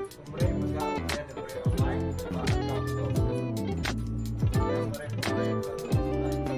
Pemeri mega ulih diberi online ba akaun tu. Ulih meri pemeri ba website.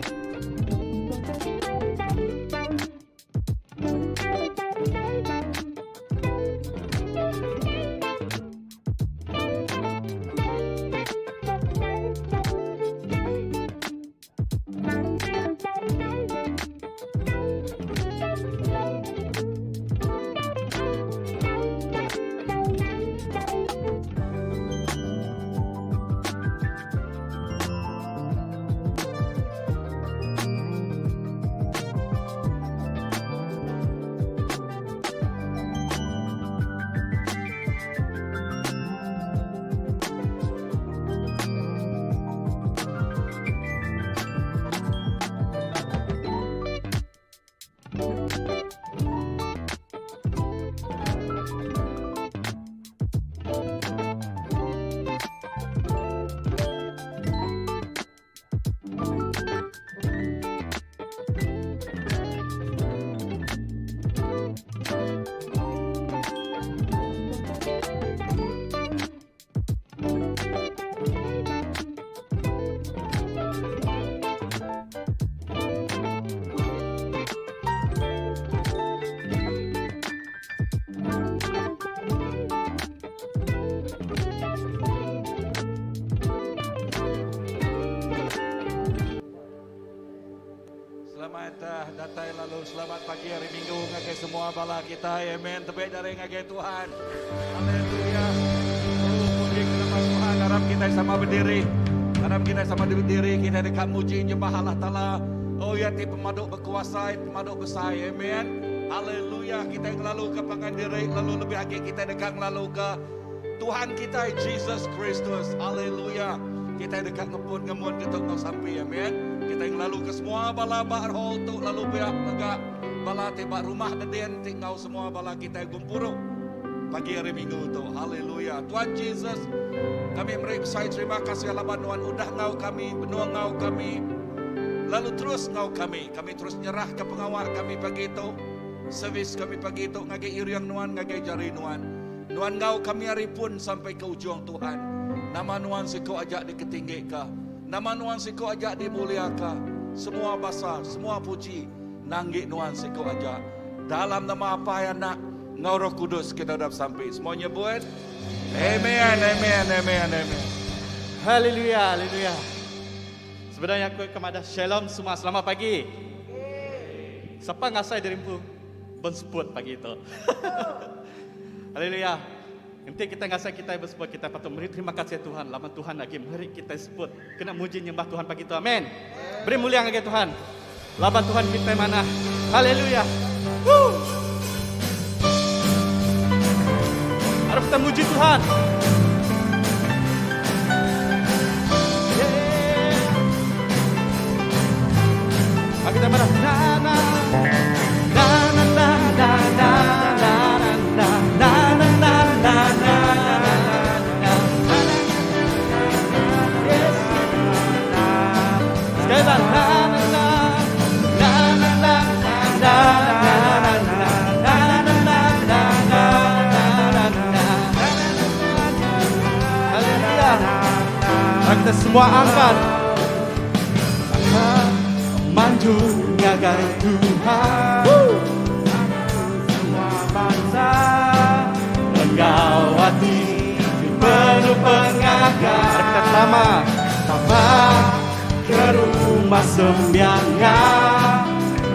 Selamat eh, datai lalu selamat pagi hari Minggu ngagai semua bala kita. Amen. Tebik jari ngagai Tuhan. Haleluya. Oh, puji ke nama Tuhan. Harap kita sama berdiri. Harap kita sama berdiri. Kita dekat muji nyembah Allah Ta'ala. Oh ya ti pemaduk berkuasa, pemaduk besar. Amen. Haleluya. Kita ngelalu ke pangan diri. Lalu lebih lagi kita dekat ngelalu ke Tuhan kita Jesus Kristus. Haleluya. Kita dekat ngepun ngemun ke tok sampai. Amen. Kita ngelalu ke semua bala ba hall tu lalu biak megak bala ti ba rumah dedin ti ngau semua bala kita gumpuru pagi hari Minggu tu. Haleluya. Tuhan Jesus, kami meri besai terima kasih laban Tuhan udah ngau kami, benua ngau kami. Lalu terus ngau kami, kami terus nyerah ke pengawal kami pagi tu. Servis kami pagi tu ngagai iriang nuan, ngagai jari nuan. Nuan ngau kami hari pun sampai ke ujung Tuhan. Nama nuan siko ajak diketinggi ka. Nama nuan siko ajak dimuliaka. Semua basa, semua puji nanggi nuan siko aja. Dalam nama Apai Anak ngau Roh Kudus kita udah sampai. Semuanya buat. Amen, amen, amen, amen. Haleluya, haleluya. Sebenarnya aku kepada shalom semua. Selamat pagi. Siapa ngasai dirimu bersebut pagi itu? Haleluya. Nanti kita ngasai kita bersebut kita patut beri terima kasih Tuhan. Lama Tuhan lagi meri kita sebut. Kena muji nyembah Tuhan pagi itu. Amin. Beri mulia ngagai Tuhan. Lama Tuhan kita mana? Haleluya. Woo. Harap kita muji Tuhan. Yeah. Mari kita mana? Na na na na na na na na na na na na na na na Yes. Sekali lagi. Na na na na na na na na na na na na na na na na Haleluya. Mari kita semua angkat. Angkat maju ngagai Tuhan. Semua bangsa Engkau hati penuh pengaga. Mari kita sama sama ke rumah sembiangan.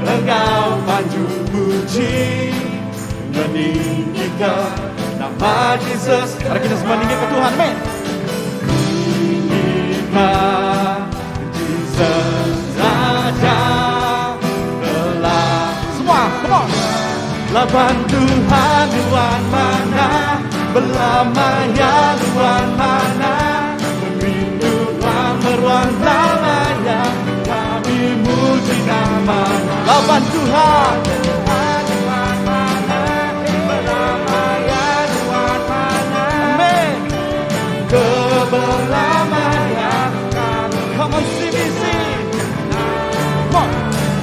Engkau maju puji meninggikan nama Jesus. Mari kita semua tinggi ke Tuhan. Amin. Tinggikan Jesus Raja telah semua, come on. Laban Tuhan Tuhan mana Belamanya Tuhan mana Merindukan meruang lamanya Kami muji. Laban Tuhan. Amen. Kebelamanya. Come on CBC. Come on.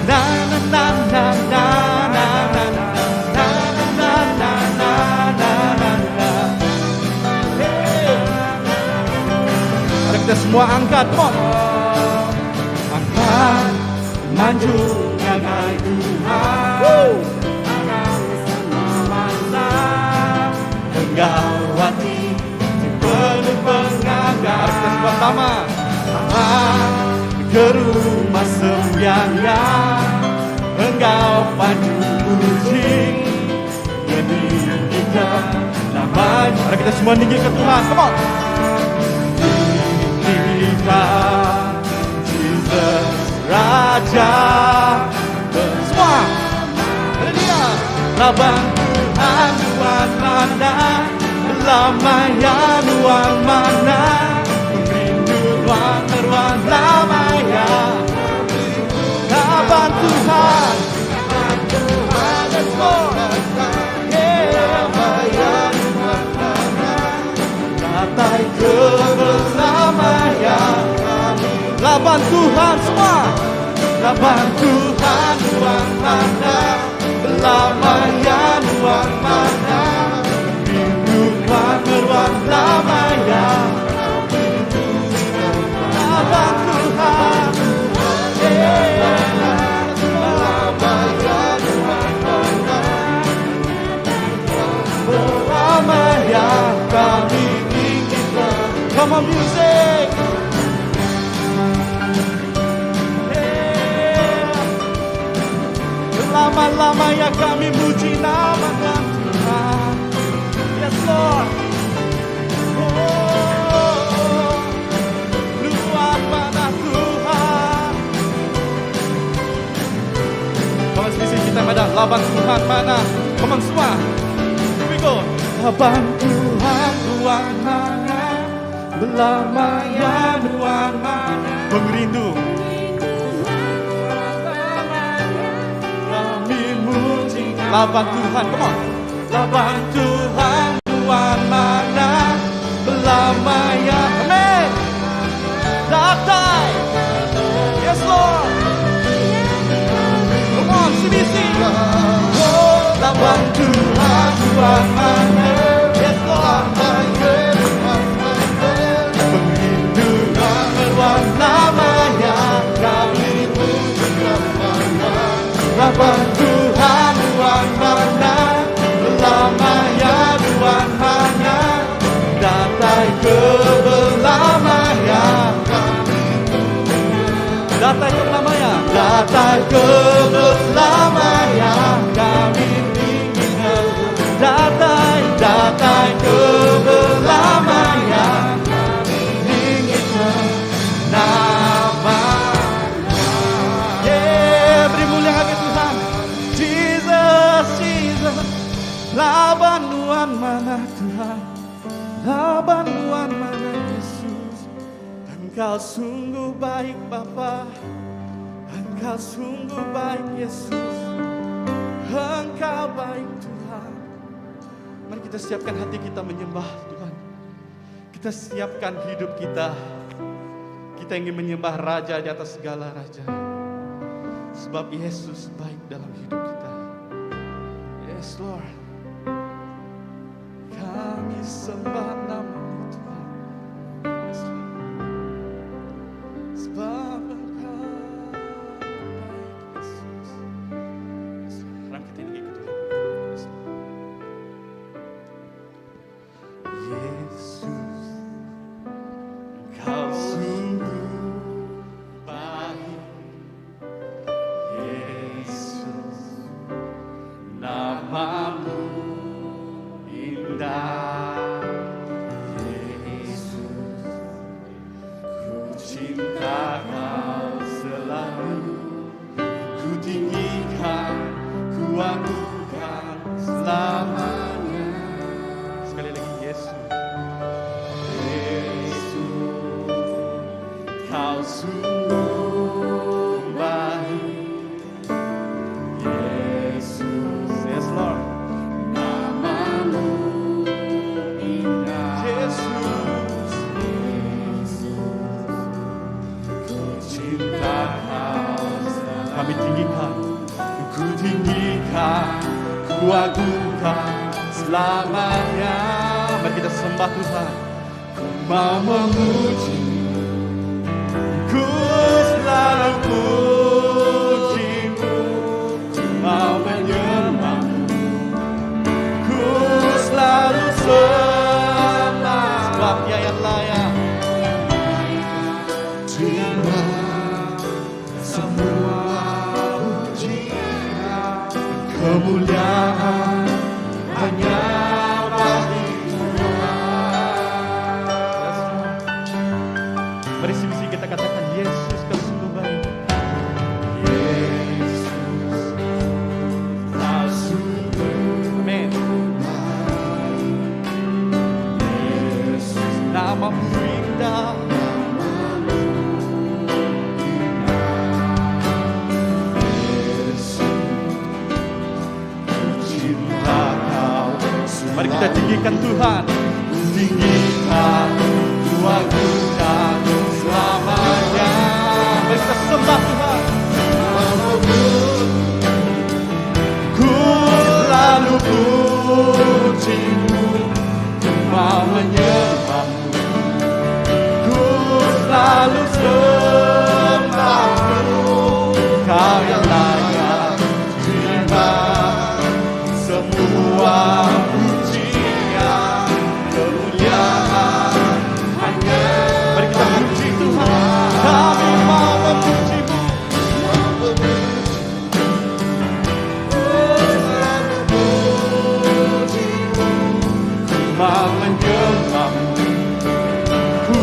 Na na na na na na na na na na na na na na. Hey. Mari kita semua angkat, come on. Angkat maju ngagai Tuhan. Woo. Enggau ati ti penuh pengaga. Mari kita semua sama. Sama ke rumah sembiang ya. Enggau panjuk puji. Meninggikan nama. Mari kita semua tinggikan Tuhan. Come on. Tinggikan Jesus Raja. Semua. Haleluya. Laban Tuhan nuan manah. Lamaya nuan manah. Rindu nuan meruan lamaya. Laban Tuhan. Let's go. Yeah. Datai ke bersamanya. Laban Tuhan semua. Laban Tuhan nuan manah. Lamaya nuan manah. Rindu nuan meruan lamaya. Laban Tuhan. Yeah. Lamaya nuan manah. Beramaya kami tinggikan. Come on music. Yeah. Lama-lama ya kami muji nama Tuhan. Yes Lord. Oh, nuan manah Tuhan. Come on, sisi kita pada laban Tuhan manah. Come on semua. Here we go. Laban Tuhan nuan manah. Belamaya nuan manah. Pengerindu. Kami muji laban Tuhan. Come on. Laban Tuhan nuan manah. Belamaya. Amen. Datai. Yes Lord. Come on CBC. Oh, laban Tuhan nuan manah. Yes Lord. Pengerindu meruan lamanya kami puji Laban Tuhan nuan manah. Lamaya nuan manah. Datai ke belamaya. Datai ke belamaya. Datai ke belamaya. Kami tinggikan. Datai, datai ke belamaya. Tinggikan nama. Yeah, beri mulia bagi Tuhan. Jesus, Jesus. Laban nuan manah Tuhan. Laban nuan manah Yesus. Engkau sungguh baik Bapa. Engkau sungguh baik Yesus. Engkau baik Tuhan. Mari kita siapkan hati kita menyembah Tuhan. Kita siapkan hidup kita. Kita ingin menyembah Raja di atas segala raja. Sebab Yesus baik dalam hidup kita. Yes Lord. Kami sembah namamu Tuhan. Yes Lord. Sebab Engkau baik Yesus. Yes Lord. Harap kita tinggi ke Tuhan. Yes Lord. Yesus, Engkau sungguh baik. Yesus, namamu indah. Yesus, ku cinta kau selalu. Ku tinggikan, ku agungkan selamanya. Sekali lagi Yesus. Yesus, kau sungguh baik. Kami tinggikan, ku tinggikan, ku agungkan selamanya. Mari kita sembah Tuhan. Ku mau memuji, ku selalu pujimu, ku mau menyembahmu, ku selalu sembah. Sebab dia yang layak. Terima semua pujian kemuliaan hanya bagi Tuhan. Yes, Lord. Mari sibisi kita katakan Yesus kau sungguh baik. Yesus kau sungguh Amin. Yesus Namamu indah. Yesus ku cinta kau. Mari kita tinggikan Tuhan. Tinggikan, ku agungkan selamanya. Mari kita sembah Tuhan. Ku selalu pujimu, ku mau menyembahmu. Ku selalu sembahmu, kau yang layak terima semua pujian, kemuliaan hanya. Mari kita puji Tuhan. Kami mau memujimu. Mau menyembahmu, ku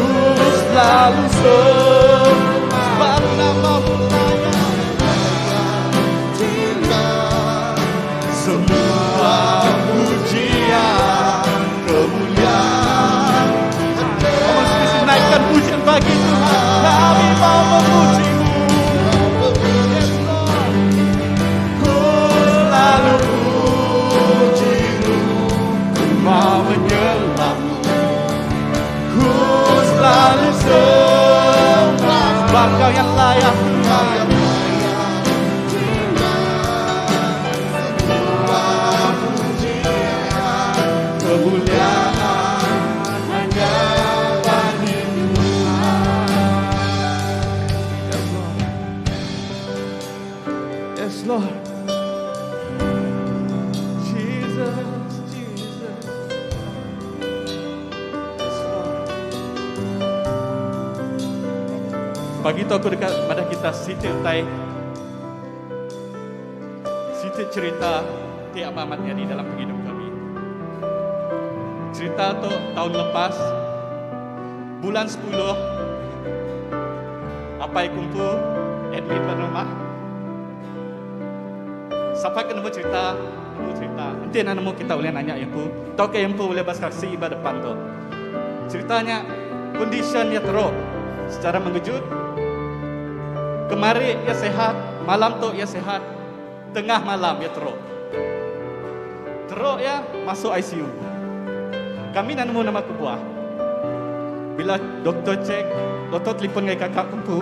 selalu sembah. Sebab namamu layak. Semua pujian, kemuliaan. Kamu mesti naikkan pujian bagi Tuhan. Kami mau memujimu. Yes, Lord. Ku selalu pujimu, ku mau menyembahmu. Ku selalu sembah. Sebab kau yang layak Tuhan. Kemuliaan hanya bagi Tuhan. Yes, Lord. Yes, Lord. Jesus, Jesus. Yes, Lord. Pagi tu aku dekat pada kita Siti Utai. Siti cerita ti amat nyadi dalam penghidup kami. Cerita tu tahun lepas bulan 10 apai kumpul admit pada rumah. Siapa ke nemu cerita, nemu cerita. Nanti nak nemu kita boleh nanya yang pu. Tahu ke yang pu boleh bersaksi iba depan tu. Ceritanya condition dia teruk secara mengejut. Kemarin ia sehat, malam tu ia sehat, tengah malam ia teruk. Teruk ya masuk ICU. Kami nak nemu nama kebuah. Bila doktor cek, doktor telefon dengan kakak kumpu,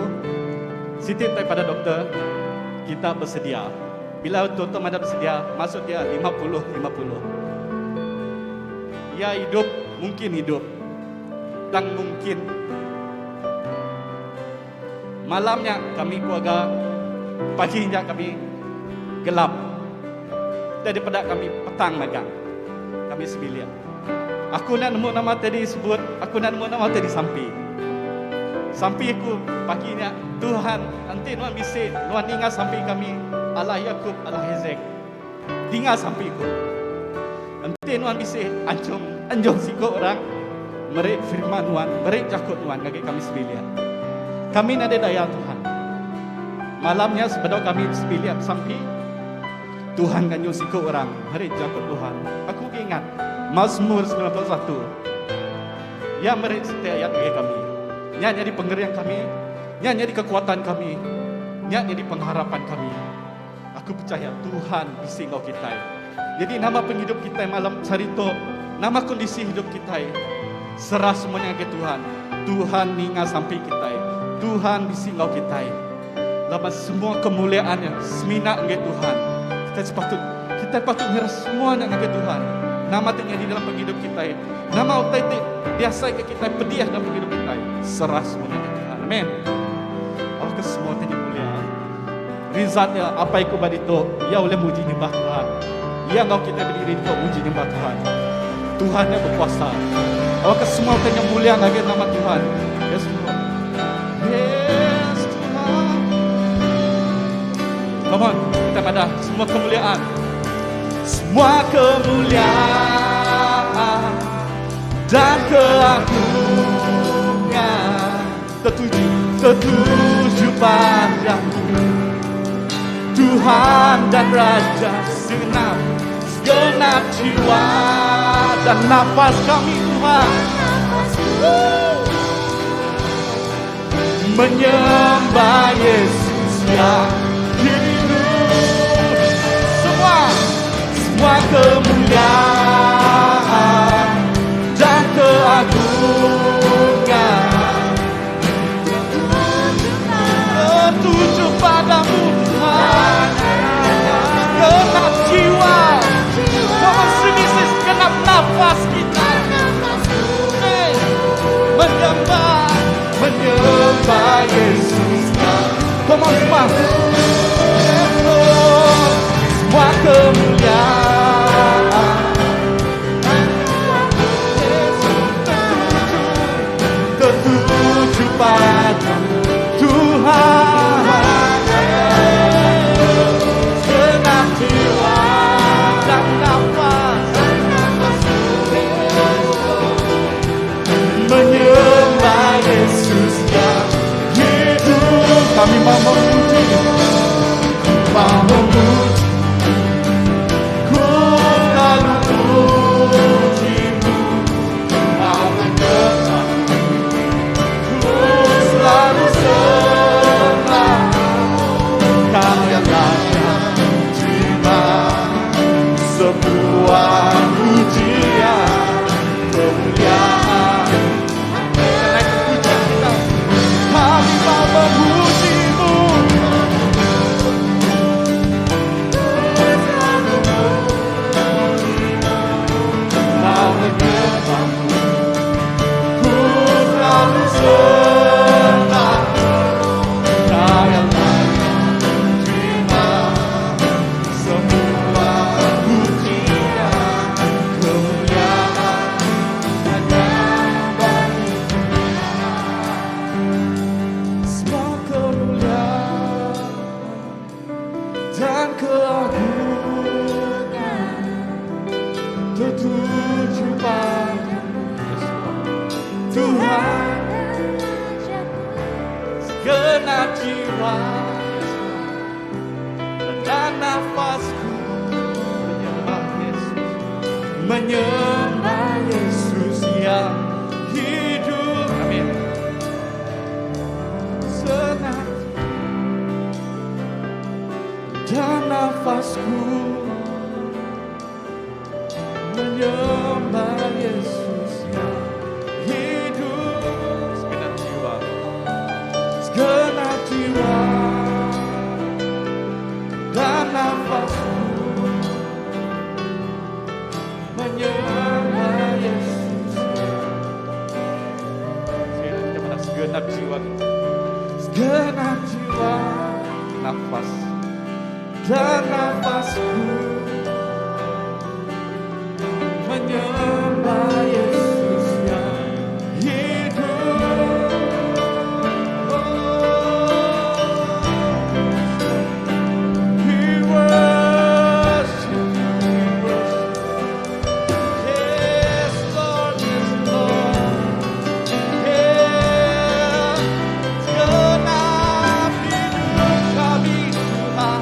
Siti daripada doktor, kita bersedia. Bila doktor mana bersedia, masuk dia 50-50. Ya hidup, mungkin hidup. Dan mungkin. Malamnya kami keluarga, paginya kami gelap. Daripada kami petang magang. Kami sebilik. Aku nak nemu nama tadi sebut, aku nak nemu nama tadi sampi. Sampi aku paginya, Tuhan, nanti nuan bisik, nuan ingat sampi kami, Allah Yakub, Allah Hezek. Tinggal sampi aku. Nanti nuan bisik, anjung, anjung siko orang, merik firman nuan, merik jakut nuan bagi kami sebilik. Kami nada daya Tuhan. Malamnya sebelum kami sebilik sampi, Tuhan ganyu siko orang, merik jakut Tuhan. Aku ingat Mazmur 91. Yang merik setiap ayat bagi kami. Nya jadi pengerian kami, nya jadi kekuatan kami, nya jadi pengharapan kami. Aku percaya Tuhan bisi ngau kita. Jadi nama penghidup kita malam cerita, nama kondisi hidup kita, serah semuanya ke Tuhan. Tuhan ninga sampai kita. Tuhan bisi ngau kita. Laban semua kemuliaan nya semina enggai Tuhan. Kitai sepatut kitai patut nyerah semua nya ngagai Tuhan. Nama ti nyadi dalam pengidup kitai, nama utai ti diasaika kitai pedih dalam pengidup kitai, serah semua nya ngagai Tuhan. Amen. Awakka semua ti dimulia. Result nya apai ku ba ditu, iya ulih muji nyembah Tuhan. Iya enggau kitai bediri ditu muji nyembah Tuhan. Tuhan nya bekuasa. Awakka semua utai nya mulia ngagai nama Tuhan. Yes Lord. Yes Tuhan. Come on, kita madah semua kemuliaan. Semua kemuliaan dan keagungan tertuju tertuju padamu Tuhan dan Raja segenap segenap jiwa dan nafas kami Tuhan menyembah Yesus yang hidup semua semua kemuliaan dan keagungan tertuju padamu Tuhan segenap jiwa Come on, sini segenap nafas kita Hey, menyembah menyembah Yesus Come on semua Yes, Lord. Semua kemuliaan Yesus tertuju tertuju padamu Tuhan segenap jiwa dan nafas menyembah Yesus yang hidup kami mau memuji mau memuji ku selalu pujimu mau menyembah ku selalu sembah kau yang layak terima semua pujian kemuliaan naik pujian kita kami mau memujimu mau menyembahmu ku selalu sembah kau yang layak terima semua pujian kemuliaan hanya bagi semua kemuliaan dan keagungan tertuju padamu Tuhan segenap jiwa dan nafasku menyembah Yesus menyembah Yesus yang hidup amin senang dan nafasku menyembah Yesus yang hidup segenap jiwa segenap jiwa dan nafasku menyembah Yesus Sekali lagi kepada segenap jiwa kita segenap jiwa nafas dan nafasku menyembah Yesus yang hidup. Oh, we worship you, we worship. Yes, Lord, yes, Lord. Yeah. Segenap hidup kami Tuhan,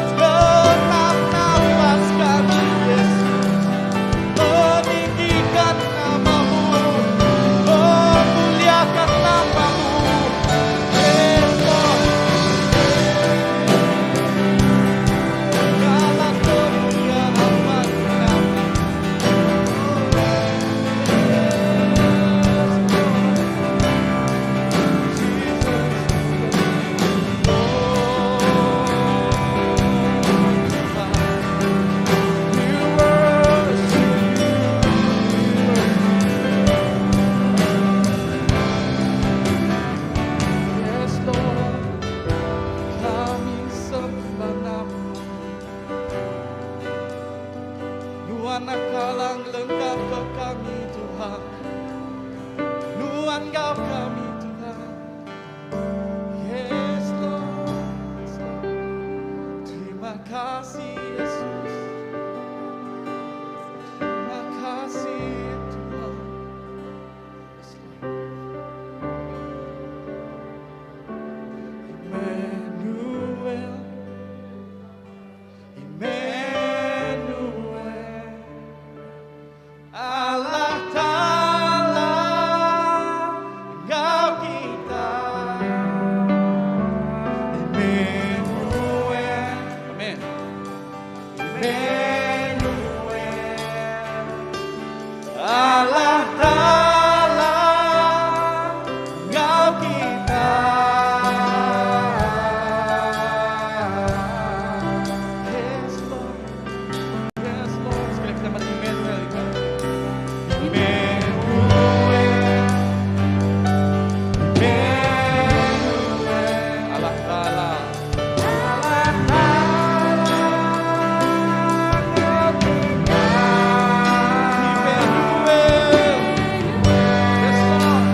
segenap nafas kami Yesus, meninggikan. kasih Yesus. Terima kasih Tuhan. Yes, Lord. Emmanuel, Emmanuel, Allah Ta'ala Engkau kita. Emmanuel, Amin. Emmanuel, Allah Ta'ala Engkau kita. Yes, Lord. Yes, Lord. Sekali kita mari Emmanuel. Emmanuel, Emmanuel, Allah Ta'ala, Allah Ta'ala Engkau kita. Emmanuel. Yes, Lord.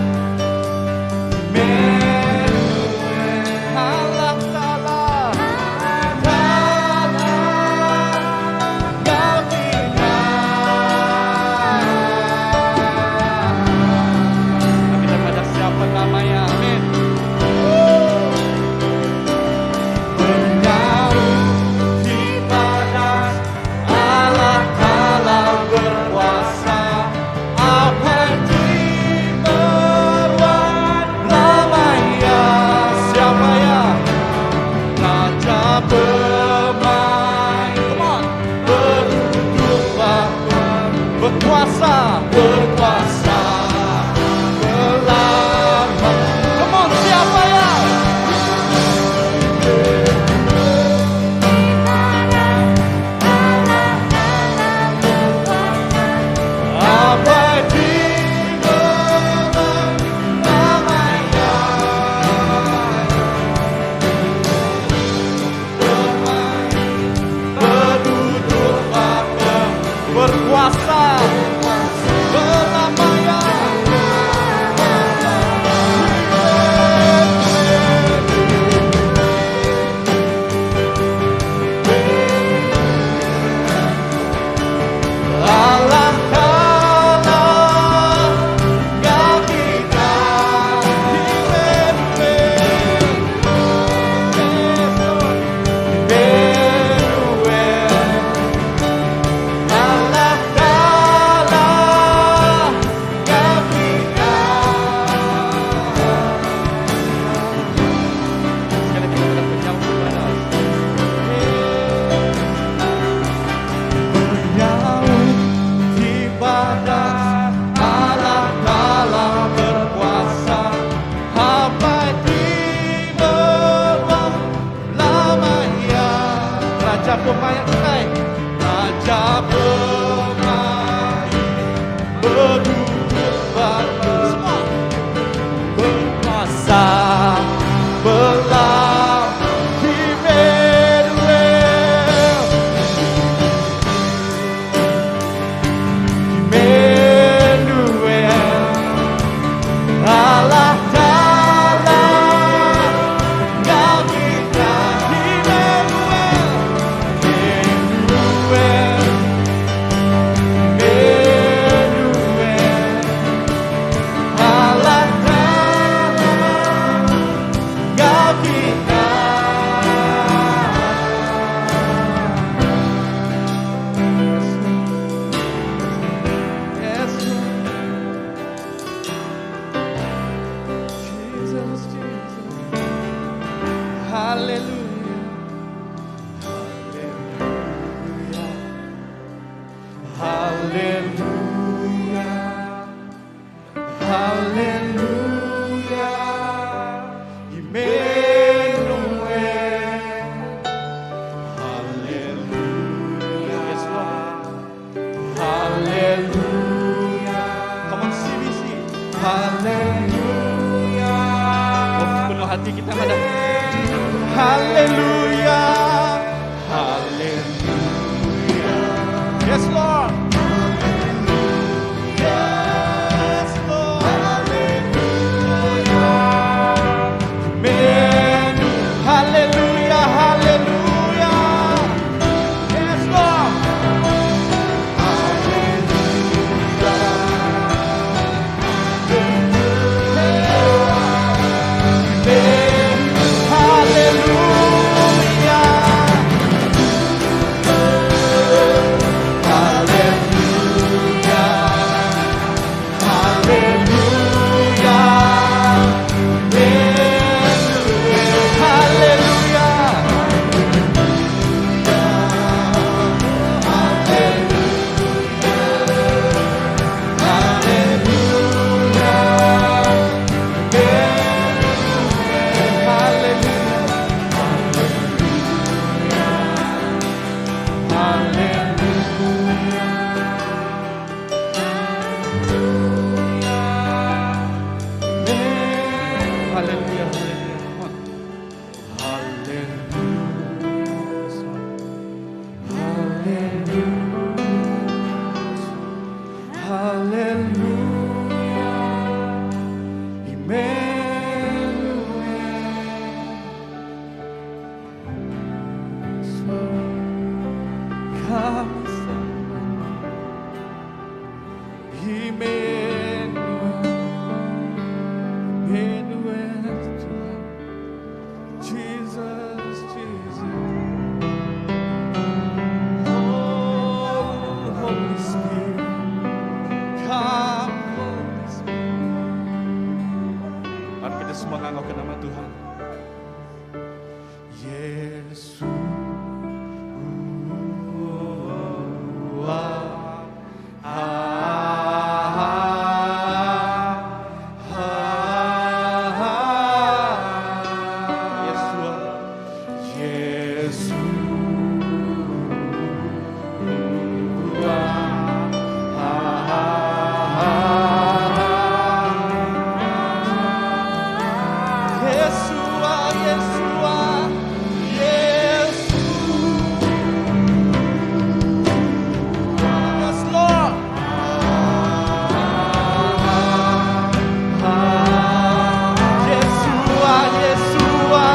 Emmanuel, Allah Ta'ala, Ta'ala Engkau kita. Kita pada siapa namanya? Amin. Bernyaut di badan Allah Ta'ala berkuasa, abadi meruan lamanya. Siapa ya? Raja pemain. Come on. Berduduk berkuasa, berkuasa belama. Come on, siapa ya? Abadi lamanya. Berduduk berkuasa belamanya. Allah Ta'ala Engkau kita. Emmanuel, Emmanuel, Allah Ta'ala Engkau kita. Sekali lagi kita penyambut kepada Bernyaut di badan Allah Ta'ala berkuasa, abadi lamanya. Raja pemain kita, Raja pemain, berduduk batu semua berkuasa belam. Emmanuel, Emmanuel, Allah Ta'ala Engkau kita. Emmanuel, Emmanuel. Haleluya, Immanuel. Kami sembah Immanuel, Immanuel Tuhan. Jesus, Jesus. Oh, Holy Spirit, come, Holy Spirit. Mari kita semua ngangau ke nama Tuhan. Yesus. Ah, ah, ah, ah. Yeshua. Yesus. Ah, ah, ah, ah. Yeshua, Yeshua, Yesus. Yes, Lord. Yeshua, Yeshua,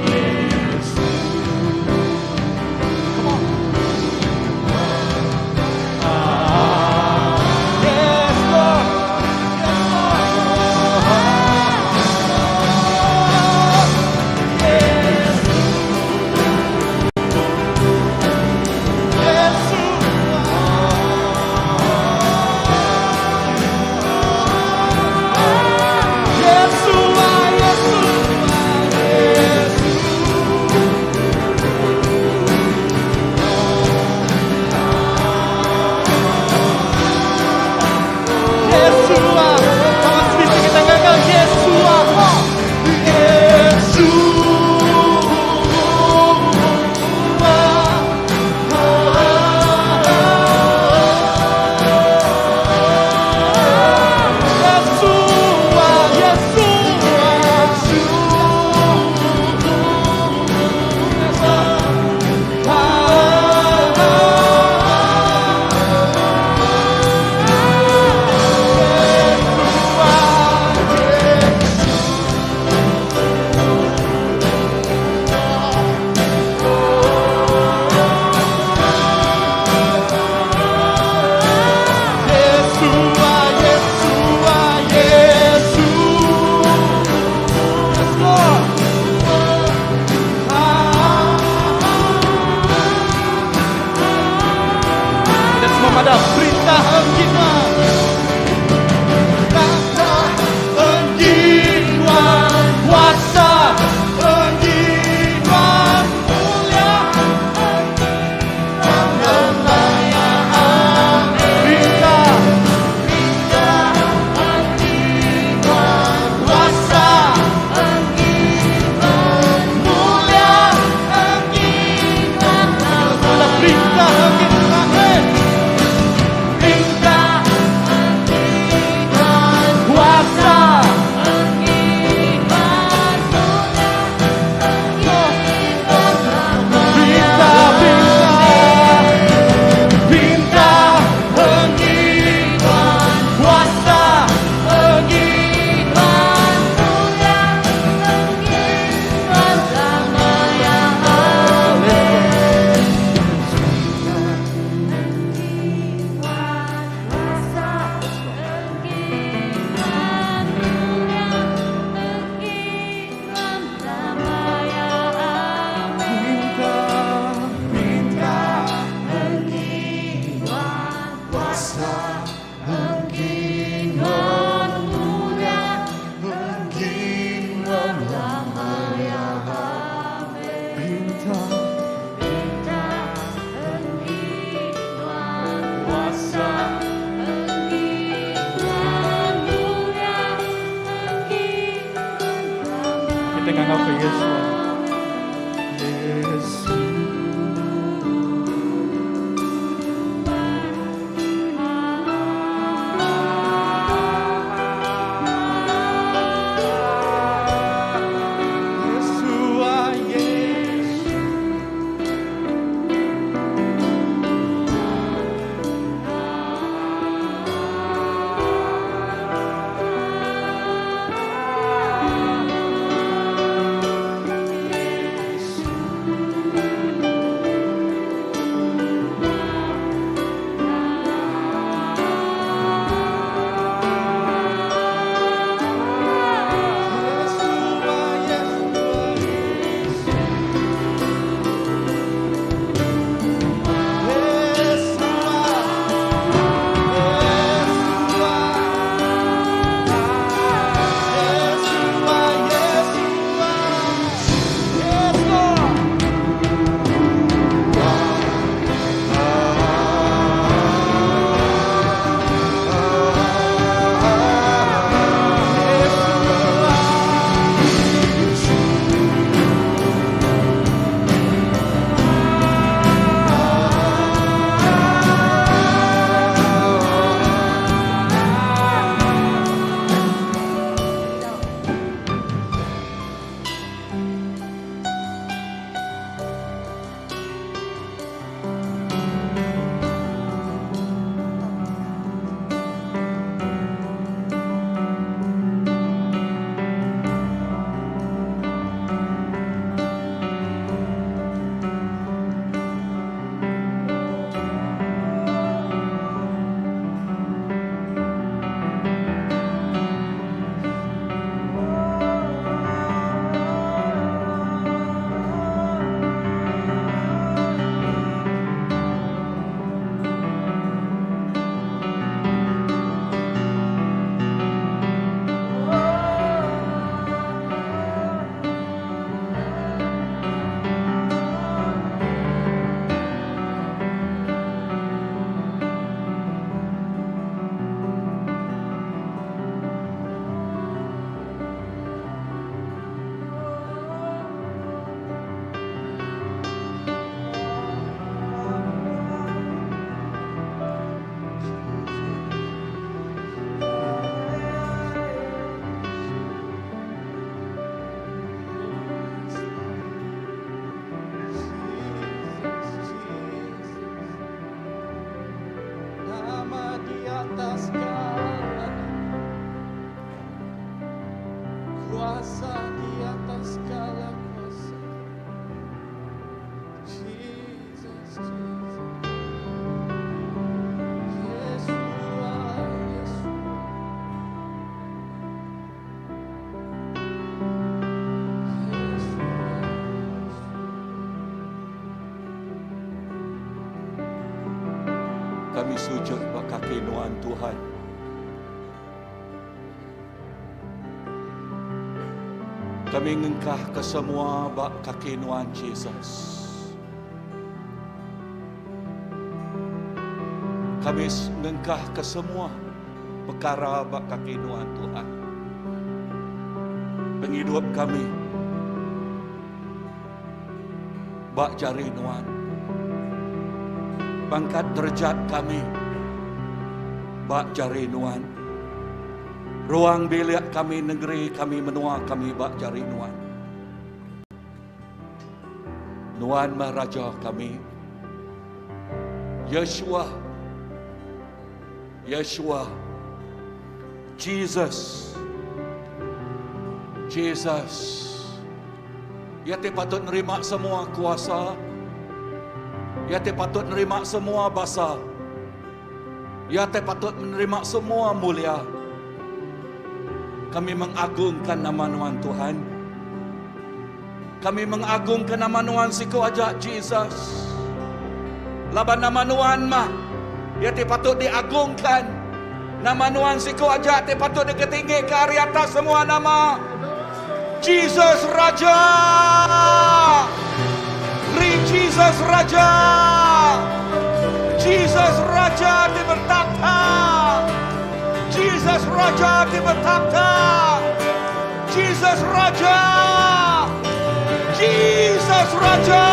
Yesus. Come on. Yes, Lord. Yes, Lord. Yes. Yeshua, Yeshua, Yeshua. Yeshua. Sama seperti kita gagal Yeshua. Yeshua. Yeshua, Yeshua, Yeshua, Yeshua, Yeshua. Yes, Lord. Ah. Kita semua pada perintah kita. Perintah enggiwan kuasa enggiwan mulia kemuliaan perintah perintah enggiwan kuasa mulia Pada perintah kita. perintah. Kami sujud ba kaki Nuan Tuhan. Kami ngengkahka semua ba kaki Nuan Jesus. Kami ngengkahka semua pekara ba kaki Nuan Tuhan. Pengidup kami ba jari Nuan. Pangkat derjat kami ba jari Nuan. Ruang bilik kami, nengeri kami, menua kami ba jari Nuan. Nuan meh Raja kami. Yeshua. Yeshua. Jesus. Jesus. Iya ti patut nerima semua kuasa. Iya ti patut nerima semua basa. Iya ti patut menerima semua mulia. Kami mengagungkan nama Nuan Tuhan. Kami mengagungkan nama Nuan siku aja Jesus. Laban nama Nuan mah iya ti patut diagungkan. Nama Nuan siku aja ti patut diketinggika ari atas semua nama. Jesus Raja! Ri Jesus Raja! Jesus Raja ti bertakhta! Jesus Raja ti bertakhta! Jesus Raja! Jesus Raja!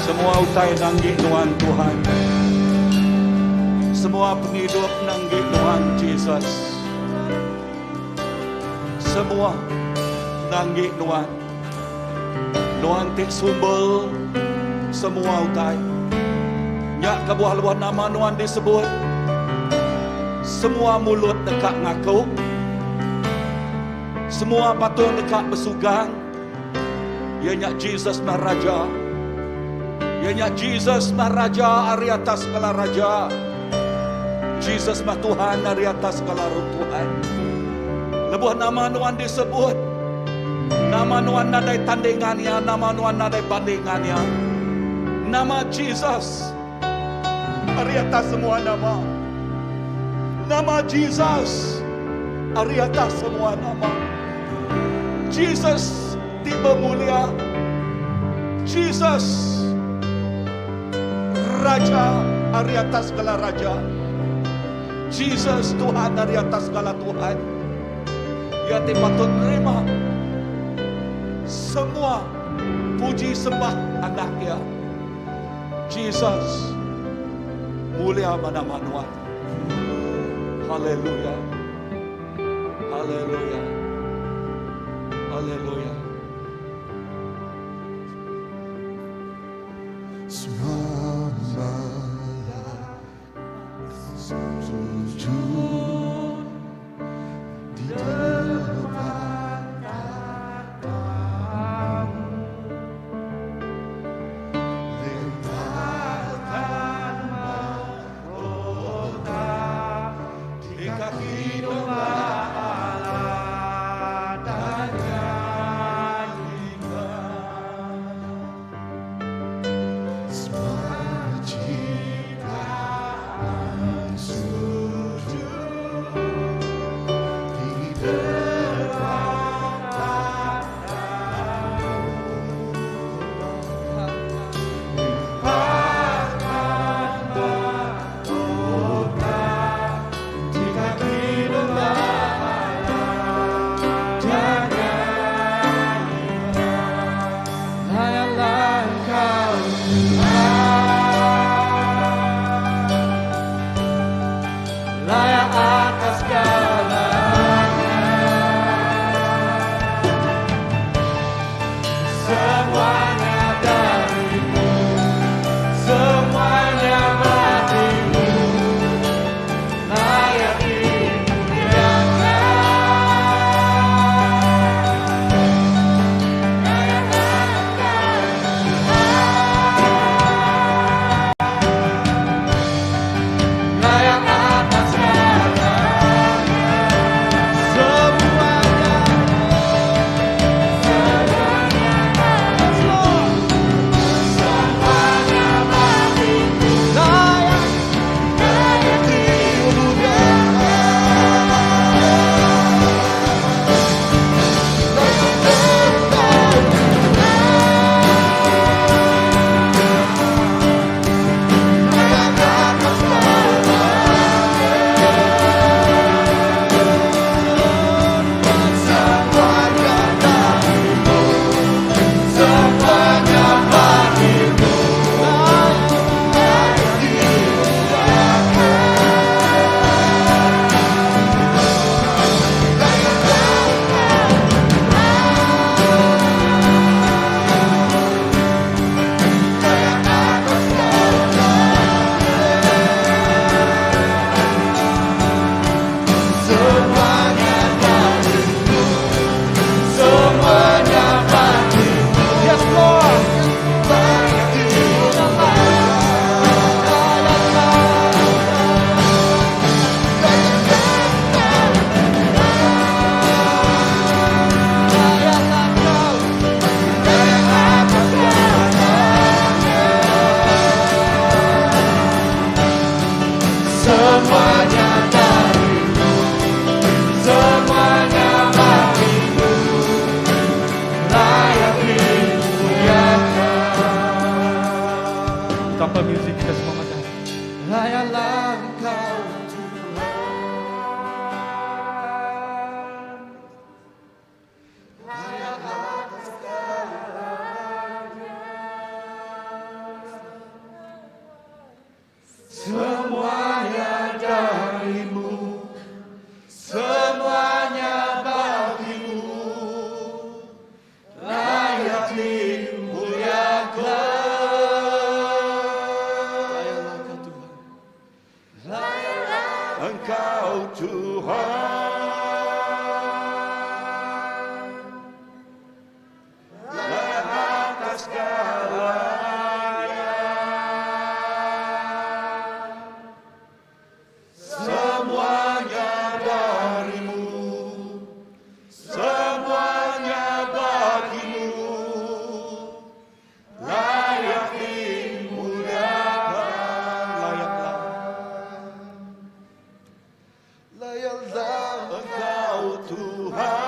Semua utai nanggi nuan Tuhan. Semua pengidup nanggi nuan Jesus. Semua nanggi Nuan. Nuan ti sumber semua utai. Nya kebuah lebuh nama Nuan disebut, semua mulut deka ngaku, semua patung deka besugang, iya nya Jesus meh Raja. Iya nya Jesus meh Raja ari atas segala raja. Jesus meh Tuhan ari atas segala Tuhan. Lebuh nama Nuan disebut, nama Nuan nadai tandingan iya, nama Nuan nadai bandingan iya. Nama Jesus ari atas semua nama. Nama Jesus ari atas semua nama. Jesus ti bemulia. Jesus Raja ari atas segala raja. Jesus Tuhan ari atas segala Tuhan. Iya ti patut nerima semua puji sembah anak iya. Jesus mulia ba nama nuan. Haleluya. Haleluya. Haleluya. Sujud di depan tahtamu. Lemparkan mahkota di kaki domba Allah dan nyanyikan. Jika sujud di depan tahtamu, lemparkan mahkota di kaki domba Allah dan nyanyikan. Layaklah Engkau Tuhan, layak atas segalanya. Engkau Tuhan.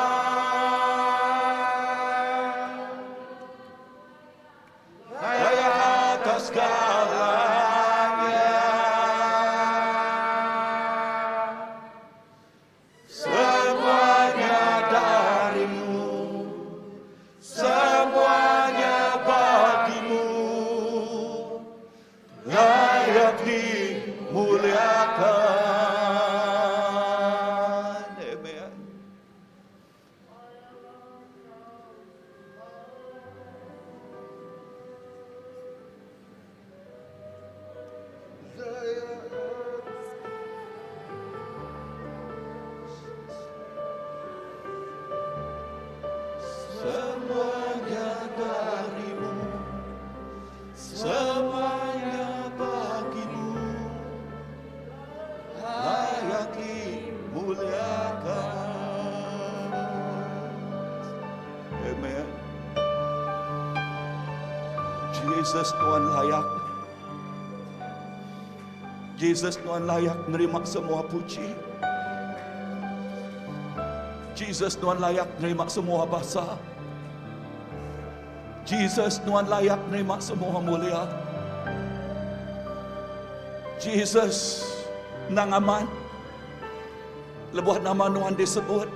Layak atas segalanya. Semuanya darimu, semuanya bagimu, layak dimuliakan. Amen. Semuanya darimu, semuanya bagimu, layak dimuliakan. Amen. Jesus Tuhan layak. Jesus Tuhan layak nerima semua puji. Jesus Tuhan layak nerima semua basa. Jesus Tuhan layak nerima semua mulia. Jesus nang aman. Lebuh nama Nuan disebut.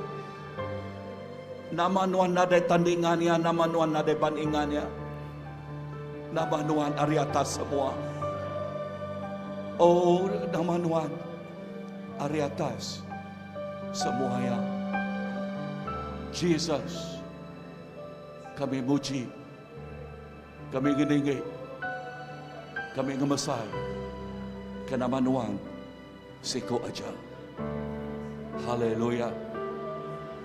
Nama Nuan nadai tandingannya, nama Nuan nadai bandingannya. Nama Nuan ari atas semua. Oh, nama Nuan ari atas semua ya. Jesus, kami muji, kami ngeninggi, kami ngemesai ke nama Nuan siku aja. Haleluya.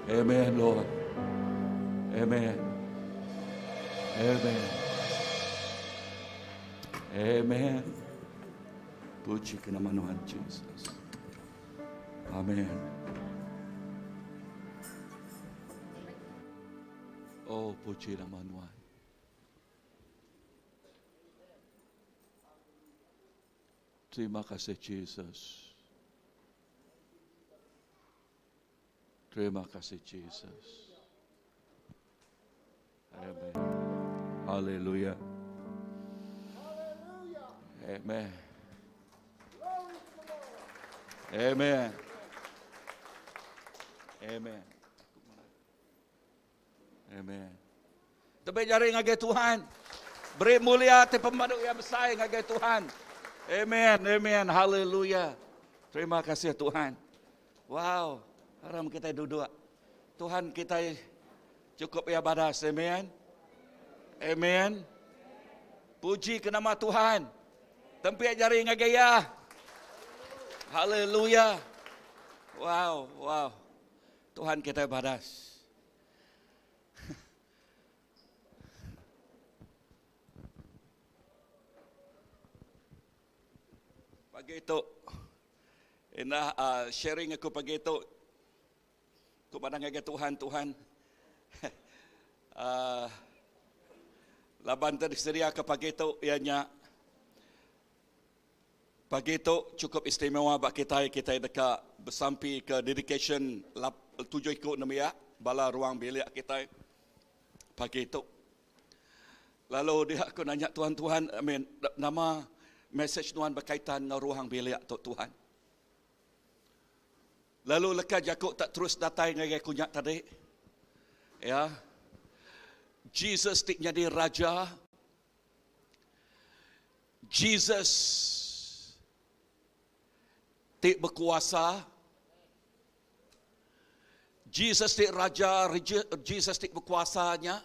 Amen, Lord. Amen. Amen. Amen. Puji ke nama Tuhan Jesus. Amen. Oh, puji nama Tuhan. Terima kasih Jesus. Terima kasih Jesus. Amen. Haleluya. Amen. Amen. Amen. Amen. Tebik jari ngagai Tuhan. Beri mulia ti pemadu iya besai ngagai Tuhan. Amen. Amen. Haleluya. Terima kasih Tuhan. Wow. Aram kita duduk. Tuhan kita cukup ya badas. Amen. Amen. Puji ke nama Tuhan. Tempik jari ngagai iya. Haleluya. Wow, wow. Tuhan kita badas. Pagi tu indah uh, sharing aku pagi tu ku madah ngagai Tuhan Tuhan uh, laban te disedia ke pagi tu iya nya pagi tu cukup istimewa ba kitai kitai deka besampi ke dedication lap, tujuh iku nembiak bala ruang bilik kitai pagi tu. Lalu dia aku nanya Tuhan Tuhan I mean, nama message Tuhan berkaitan dengan ruang bilik tu Tuhan. Lalu leka jaku tak terus datai ngagai aku nya tadi. Ya. Jesus ti nyadi raja. Jesus ti bekuasa. Jesus ti raja, Jesus ti bekuasa nya.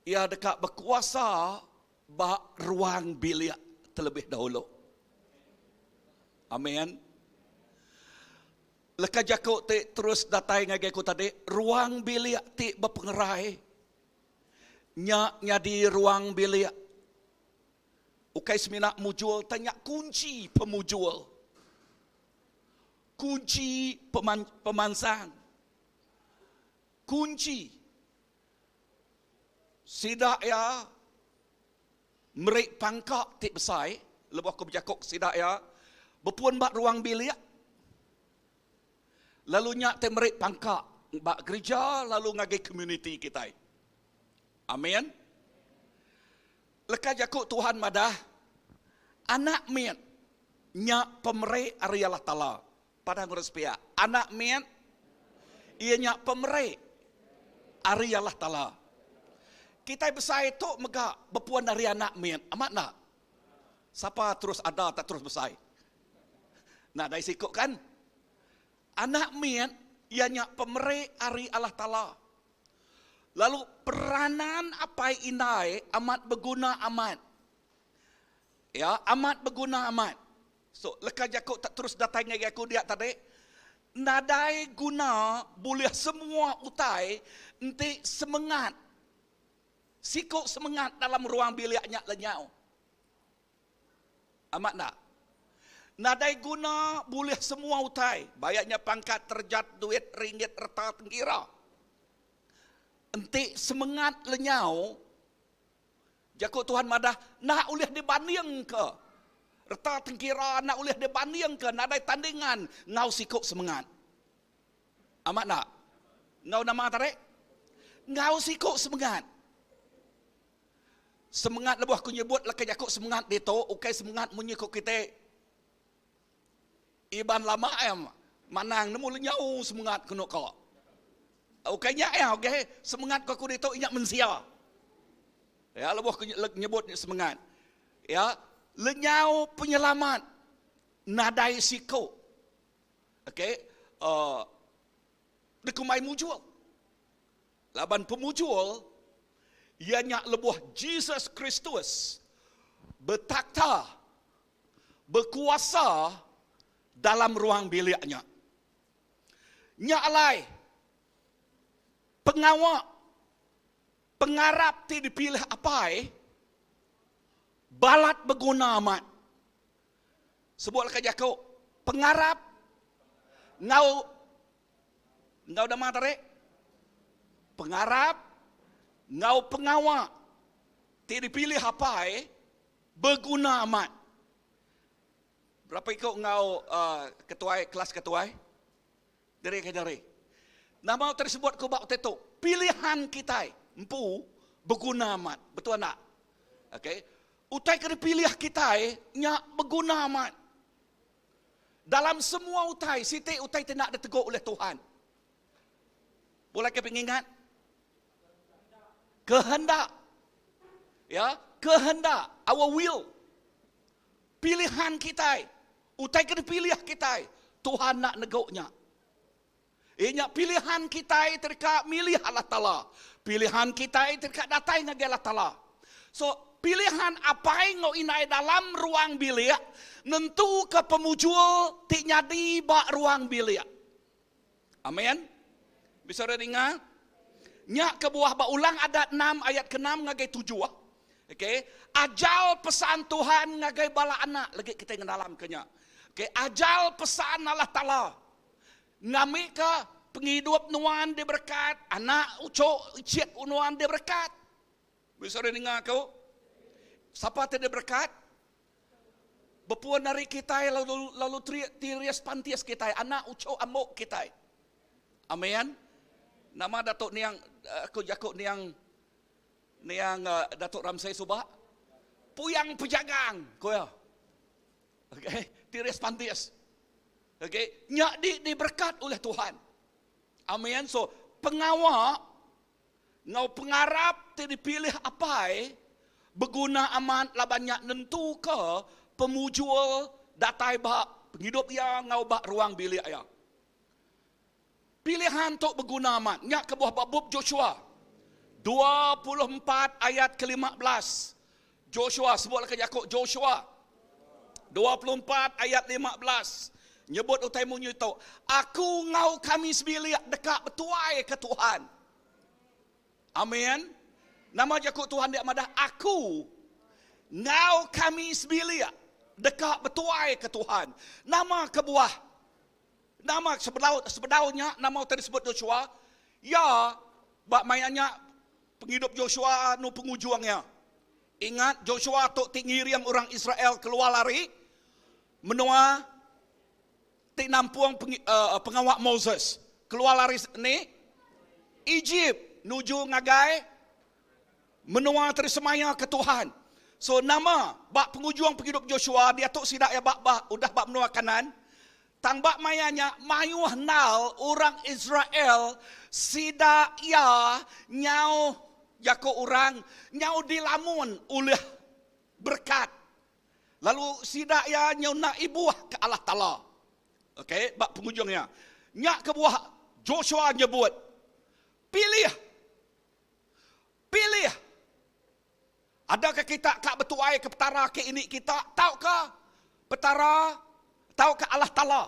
Iya deka bekuasa ba ruang bilik terlebih dahulu. Amin. Leka jaku ti terus datai ngagai aku tadi, ruang bilik ti bepengerai nya nyadi ruang bilik ukai semina mujur tang nya kunchi pemujur. Kunchi pemansang. Kunchi sida iya meri pangka ti besai lebuh aku bejaku ke sida iya bepun ba ruang bilik. Lalu nya ti meri pangka ba gerija lalu ngagai komuniti kitai. Amin. Leka jaku Tuhan madah, anak mit nya pemeri ari Allah Taala. Padah ngurang sepiak, anak mit iya nya pemeri ari Allah Taala. Kitai besai tu mega bepuan ari anak mit, amat enda? Sapa terus ada tak terus besai? Nadai siku kan? Anak mit iya nya pemeri ari Allah Taala. Lalu peranan apai indai amat beguna amat. Ya, amat beguna amat. So, leka jaku tak terus datai ngagai aku dia tadi, nadai guna bulih semua utai enti semengat siku semengat dalam ruang bilik nya lenyau. Amat enda? Nadai guna bulih semua utai, bayak nya pangkat, derjat, duit, ringgit, reta, tengkira. Enti semengat lenyau, jaku Tuhan madah, enda ulih dibandingka. Reta tengkira enda ulih dibandingka, nadai tandingan enggau siku semengat. Amat enda? Enggau nama tadi? Enggau siku semengat. Semengat lebuh aku nyebut leka jaku semengat ditu ukai semengat munyi ku kite Iban lama iya manang nemu lenyau semengat kenu ko. Ukai nya iya okey semengat ku aku ditu inya mensia. Ya lebuh aku nyebut semengat ya lenyau penyelamat nadai siku okey uhh dikumbai mujur. Laban pemujur iya nya lebuh Jesus Kristus betakhta bekuasa dalam ruang bilik nya. Nya alai, pengawa pengarap ti dipilih apai balat beguna amat. Sebut leka jaku, pengarap enggau Enggau nama tadi? Pengarap enggau pengawa ti dipilih apai beguna amat. Berapa iku enggau uh, ketuai kelas ketuai? Diri ke diri. Nama utai disebut ku ba utai tu? Pilihan kitai empu beguna amat. Betul enda? Okey. Utai ke dipilih kitai nya beguna amat. Dalam semua utai, siti utai ti enda ditegu ulih Tuhan. Pulai ke pengingat. Kehendak. Ya, kehendak, our will. Pilihan kitai, utai ke dipilih kitai, Tuhan enda negu nya. Iya nya pilihan kitai ti deka milih Allah Taala. Pilihan kitai ti deka datai ngagai Allah Taala. So, pilihan apai enggau indai dalam ruang bilik nentuka pemujur ti nyadi ba ruang bilik. Amen. Bisa orang ninga? Nya kebuah ba Ulang Adat enam ayat keenam ngagai tujuh. Okay. Ajal pesan Tuhan ngagai bala anak legi kitai ngenalamka nya. Okay. Ajal pesan Allah Taala. Ngambika pengidup nuan diberekat, anak uchu ichit nuan diberekat. Bisi orang ninga aku? Sapa ti diberekat? Bepun ari kitai lalu lalu tiris pantis kitai, anak uchu ambu kitai. Amen. Nama Datuk niang aku jaku niang niang Datuk Ramsay suba? Puyang pejagang, ku iya. Okey, tiris pantis. Okey, nya di diberkat oleh Tuhan. Amin. So, pengawa enggau pengarap ti dipilih apai beguna amat laban nya nentuka pemujur datai ba pengidup iya enggau ba ruang bilik iya. Pilihan tu beguna amat. Nya kebuah ba bup Joshua 24 ayat ke-15. Joshua, sebutlah ke jaku Joshua 24 ayat 15. Nyebut utai munyi tu, Aku enggau kami sebilik deka betuai ke Tuhan. Amin. Nama jaku Tuhan dia madah, Aku enggau kami sebilik deka betuai ke Tuhan. Nama kebuah Nama sebedau sebedau nya nama utai disebut Joshua? Ya, ba maya nya pengidup Joshua anu pengujung iya. Ingat, Joshua tu ti ngiring orang Israel keluar ari menua ti nampung pengawa Moses keluar ari ni Egypt nuju ngagai menua ti disemaya ke Tuhan. So nama ba pengujung pengidup Joshua diatu sida iya ba ba udah ba menua Kanaan tang ba maya nya mayuh endal orang Israel sida iya nyau jaku orang nyau dilamun ulih berekat Lalu sida iya nyau enda ibuh ke Allah Taala. Okey, ba pengujung iya. Nya kebuah Joshua nyebut, Pilih! Pilih! Adakah kita ka betuai ke Petara ke ini kita tauka Petara tauka Allah Taala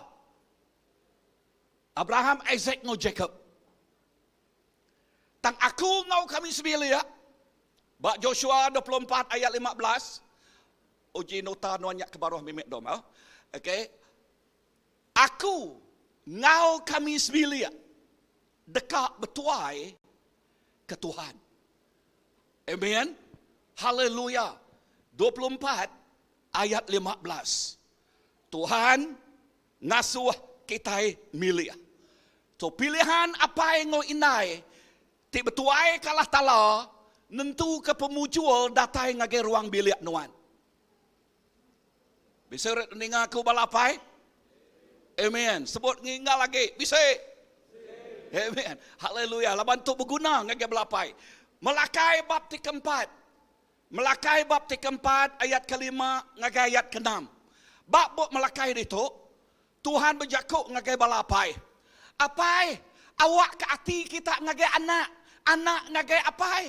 Abraham, Isaac enggau Jacob? Tang aku enggau kami sebilik, ba Joshua 24 ayat 15, uji nota nuan nya ke baruh mimit dom. Oh. Okey. Aku enggau kami sebilik deka betuai ke Tuhan. Amen. Haleluya. 24 ayat 15. Tuhan ngasuh kitai milih. Tu pilihan apai enggau indai ti betuai ke Allah Taala nentuka pemujur datai ngagai ruang bilik nuan. Bisi ninga aku bala apai? Amen. Sebut ngingal agi. Bisi. Amen. Haleluya. Laban tu beguna ngagai bala apai. Melakai bab ti keempat. Melakai bab ti keempat ayat kelima ngagai ayat keenam. Ba bup Melakai ditu, Tuhan bejaku ngagai bala apai, Apai, awakka ati kita ngagai anak, anak ngagai apai.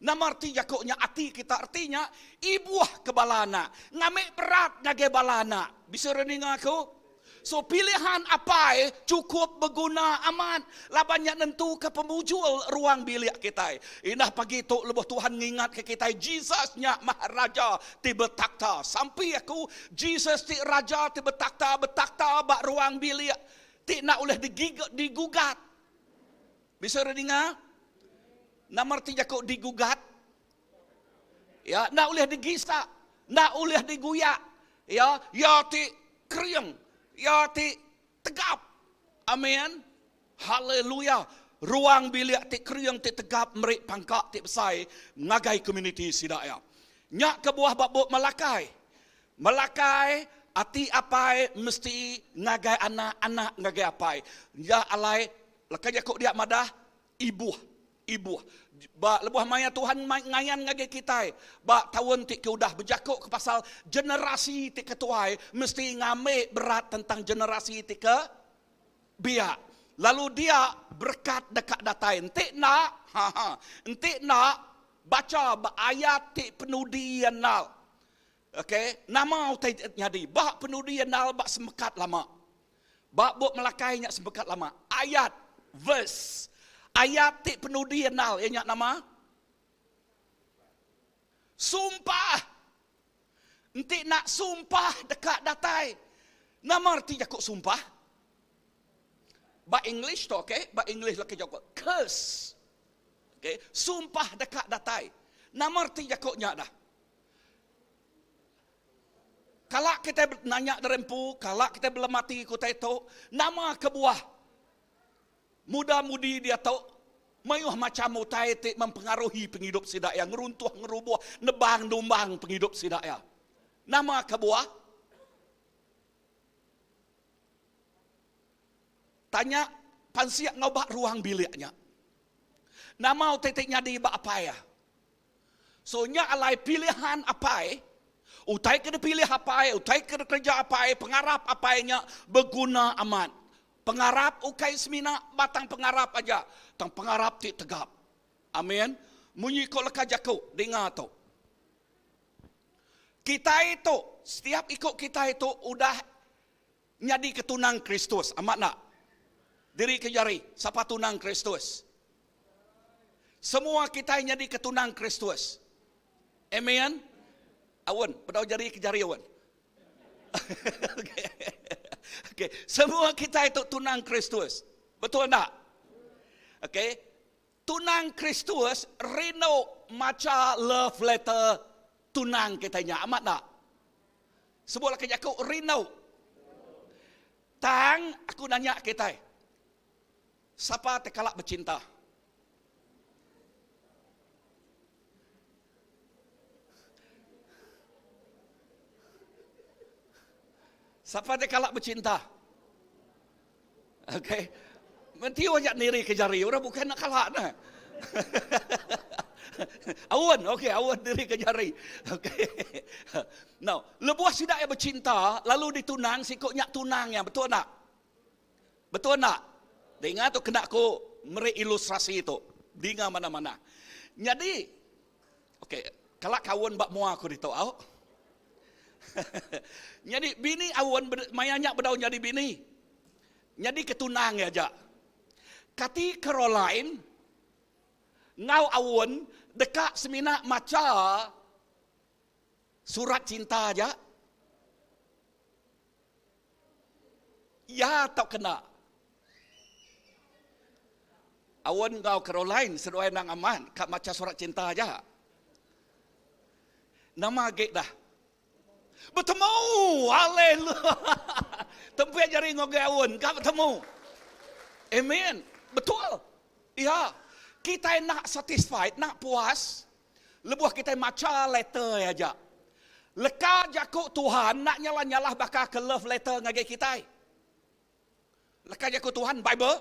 Nama reti jaku nya ati kita? Reti nya ibuh ke bala anak, ngambi berat ngagai bala anak. Bisi orang ninga aku? So pilihan apai chukup beguna amat laban nya nentuka pemujur ruang bilik kitai. Indah pagi tu lebuh Tuhan ngingatka kitai Jesus nya mah Raja ti betakhta. Sampi aku Jesus ti Raja ti betakhta betakhta ba ruang bilik ti enda ulih digiga digugat. Bisi orang ninga? Nama reti jaku digugat? Ya, enda ulih digisa, enda ulih diguyak. Ya, iya ti kering, iya ti tegap. Amin. Haleluya. Ruang bilik ti kering ti tegap meri pangka ti besai ngagai komuniti sida iya. Nya kebuah ba bup Malakai. Malakai ati apai mesti ngagai anak, anak ngagai apai. Nya alai leka jaku dia madah Ibuh, ibuh. Ba lebuh maya Tuhan ngayan ngagai kitai ba taun ti ke udah bejaku ke pasal generasi ti ke tuai mesti ngambi berat tentang generasi ti ke biak. Lalu dia berekat deka datai. Enti enda, ha ha, enti enda bacha ba ayat ti penudi iya endal. Okey, nama utai ti nyadi ba penudi iya endal ba semekat lama. Ba bup Melakai nya sempekat lama. Ayat, verse, ayat ti penudi endal iya nya nama? Sumpah. Enti enda sumpah deka datai. Nama reti jaku sumpah? Ba English tu okey, ba English leka jaku curse. Okey, sumpah deka datai. Nama reti jaku nya dah? Kala kitai nanya diri empu, kala kitai belemati ke utai tu, nama kebuah muda mudi diatu mayuh macham utai ti mempengaruhi pengidup sida iya, ngeruntuh ngerubuh, nebang numbang pengidup sida iya. Nama kebuah? Tanya pansik enggau ba ruang bilik nya. Nama utai ti nyadi ba apai iya? So nya alai pilihan apai, utai ke dipilih apai, utai ke dikereja apai, pengarap apai nya beguna amat. Pengarap ukai semina batang pengarap aja, tang pengarap ti tegap. Amin. Munyi ko leka jaku dinga tu. Kitai tu, setiap iku kitai tu udah nyadi ke tunang Kristus. Amat enda? Diri ke jari, sapa tunang Kristus? Semua kitai nyadi ke tunang Kristus. Amen. Aun, bedau jari ke jari aun. Okey. Okey, semua kitai tu tunang Kristus. Betul enda? Okey. Tunang Kristus rindu macha love letter tunang kitai nya. Amat enda? Sebut laki jaku rindu. Tang aku nanya kitai. Sapa te kala becinta? Sapa te kala becinta? Okey. Menti aja niri ke jari, orang bukan nak kala nah. Awan, okey, awan diri ke jari. Okey. Now, lebuh sida yang bercinta lalu ditunang siko nyak tunang yang betul nak? Betul enda? Dinga tu kena aku meri ilustrasi tu. Dinga mana-mana. Nyadi, okey, kala kaun ba mua aku ditu au. Nyadi bini aun maya nya bedau nyadi bini. Nyadi ketunang iya aja. Kati Caroline enggau aun deka semina macha surat cinta aja? Iya tau kena. Awen enggau Caroline seduai endang amat ka macha surat cinta aja. Nama agi dah. Betemu! Haleluya! Tempit jari ngogai awen ka betemu. Amen. Betul. Iya. Kitai enda satisfied, enda puas lebuh kitai macha letter iya aja. Leka jaku Tuhan enda nyalah-nyalah baka ke love letter ngagai kitai. Leka jaku Tuhan, Bible.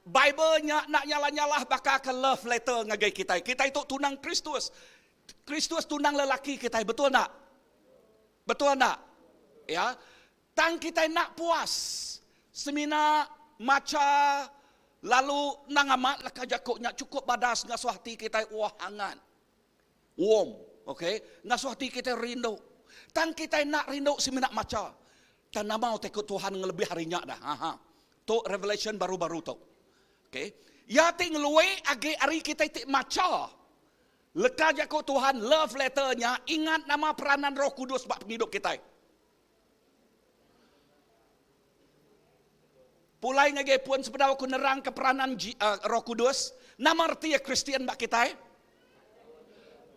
Bible nya enda nyalah-nyalah baka ke love letter ngagai kitai. Kitai tu tunang Kristus. Kristus tunang lelaki kitai, betul enda? Betul enda? Ya. Tang kitai enda puas semina macha lalu endang amat leka jaku nya chukup badas ngasuh ati kitai wah angat. Warm, okay? Ngasuh ati kitai rindu. Tang kitai enda rindu semina macha. Tang nama utai ku Tuhan ngelebih ari nya dah. Ha ha. Tu revelation baru-baru tu. Okay. Iya ti ngelui agi ari kitai ti macha leka jaku Tuhan love letter nya ingat nama peranan Roh Kudus ba pengidup kitai. Pulai ngagai pun sebedau aku nerangka peranan Roh Kudus, nama reti iya Kristian ba kitai?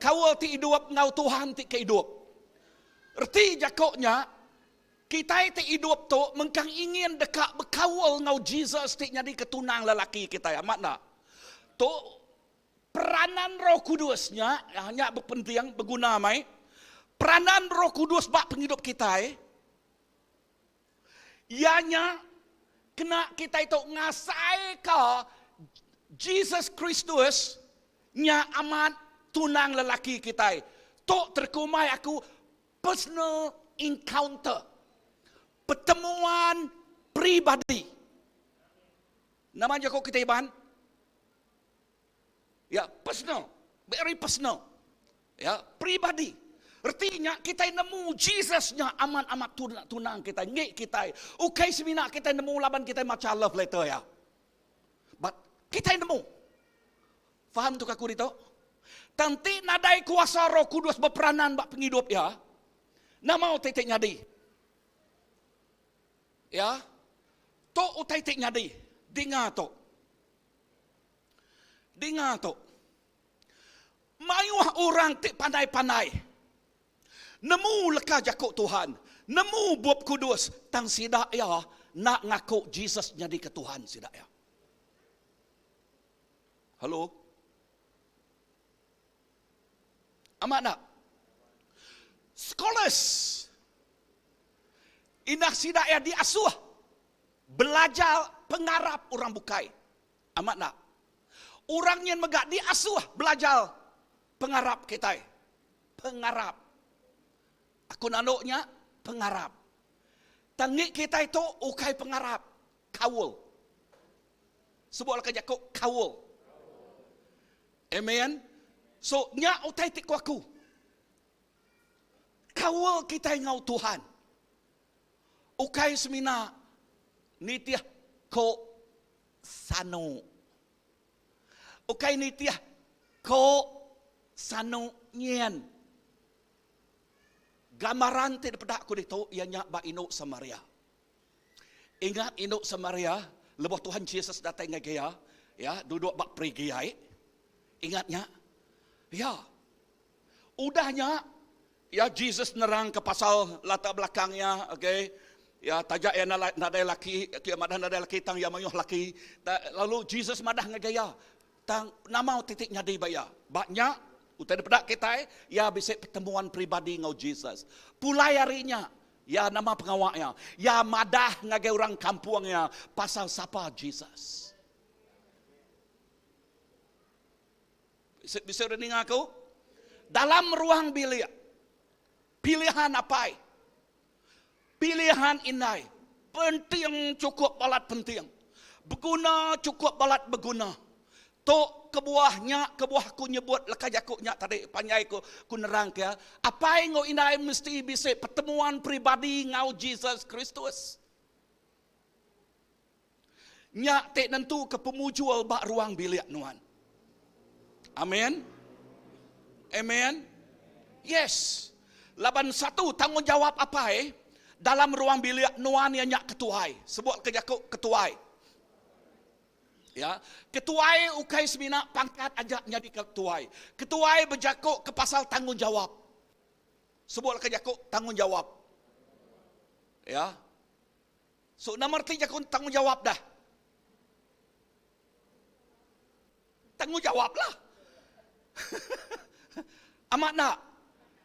Kaul ti idup enggau Tuhan ti ke idup. Reti jaku nya, kitai ti idup tu mengkang ingin deka bekaul enggau Jesus ti nyadika tunang lelaki kitai. Amat enda? Tu peranan Roh Kudus nya, nya bepenting, beguna amai. Peranan Roh Kudus ba pengidup kitai, Iya nya kena kitai tu ngasaika Jesus Kristus nya amat tunang lelaki kitai. Tu terkumbai aku personal encounter. Pertemuan peribadi. Nama jaku kitai Iban? Ya, personal. Very personal. Ya, peribadi. Reti nya kitai nemu Jesus nya amat-amat tunang kitai, ngi kitai. Ukai semina kitai nemu laban kitai macha love letter iya. But kitai nemu. Faham tu aku ditu? Tang ti nadai kuasa Roh Kudus beperanan ba pengidup iya, nama utai ti nyadi? Ya. Tu utai ti nyadi. Dinga tu. Dinga tu. Mayuh orang ti pandai-pandai nemu leka jaku Tuhan, nemu Bup Kudus, tang sida iya enda ngaku Jesus nyadika Tuhan sida iya. Halo? Amat enda? Scholars indah sida iya diasuh belajar pengarap orang bukai. Amat enda? Orang nyin mega diasuh belajar pengarap kitai. Pengarap. Aku nandu nya pengarap. Tang ngi kitai tu ukai pengarap, kaul. Sebut leka jaku kaul. Amen. So nya utai ti ku aku. Kaul kitai enggau Tuhan. Ukai semina nitih ko sanu. Ukai nitih ko sanu nyin. Gambaran ti dipeda ku ditu iya nya ba indu Samaria. Ingat indu Samaria lebuh Tuhan Jesus datai ngagai iya, ya duduk ba perigi ai. Ingat nya? Ya. Udah nya, ya Jesus nerangka pasal latar belakang iya, okey. Ya taja iya nadai laki, iya madah nadai laki tang iya mayuh laki. Lalu Jesus madah ngagai iya, tang nama utai ti nyadi ba iya? Ba nya, utai dipeda kitai, iya bisi pertemuan peribadi enggau Jesus. Pulai ari nya, iya nama pengawa iya? Iya madah ngagai orang kampung iya pasal sapa Jesus. Bisi bisi orang ninga aku? Dalam ruang bilik, pilihan apai, pilihan indai, penting chukup balat penting. Beguna chukup balat beguna. Tu kebuah nya kebuah aku nyebut leka jaku nya tadi panjai ku ku nerang ke apai enggau indai mesti bisi pertemuan peribadi enggau Jesus Kristus. Nya ti nentuka pemujur ba ruang bilik nuan. Amen. Amen. Yes. Laban satu tanggungjawab apai dalam ruang bilik nuan iya nya ketuai. Sebut ke jaku ketuai. Ya, ketuai ukai semina pangkat aja nyadi ketuai. Ketuai bejaku ke pasal tanggungjawab. Sebut ke jaku tanggungjawab. Ya. So nama reti jaku tanggungjawab dah? Tanggungjawab lah. Amat enda?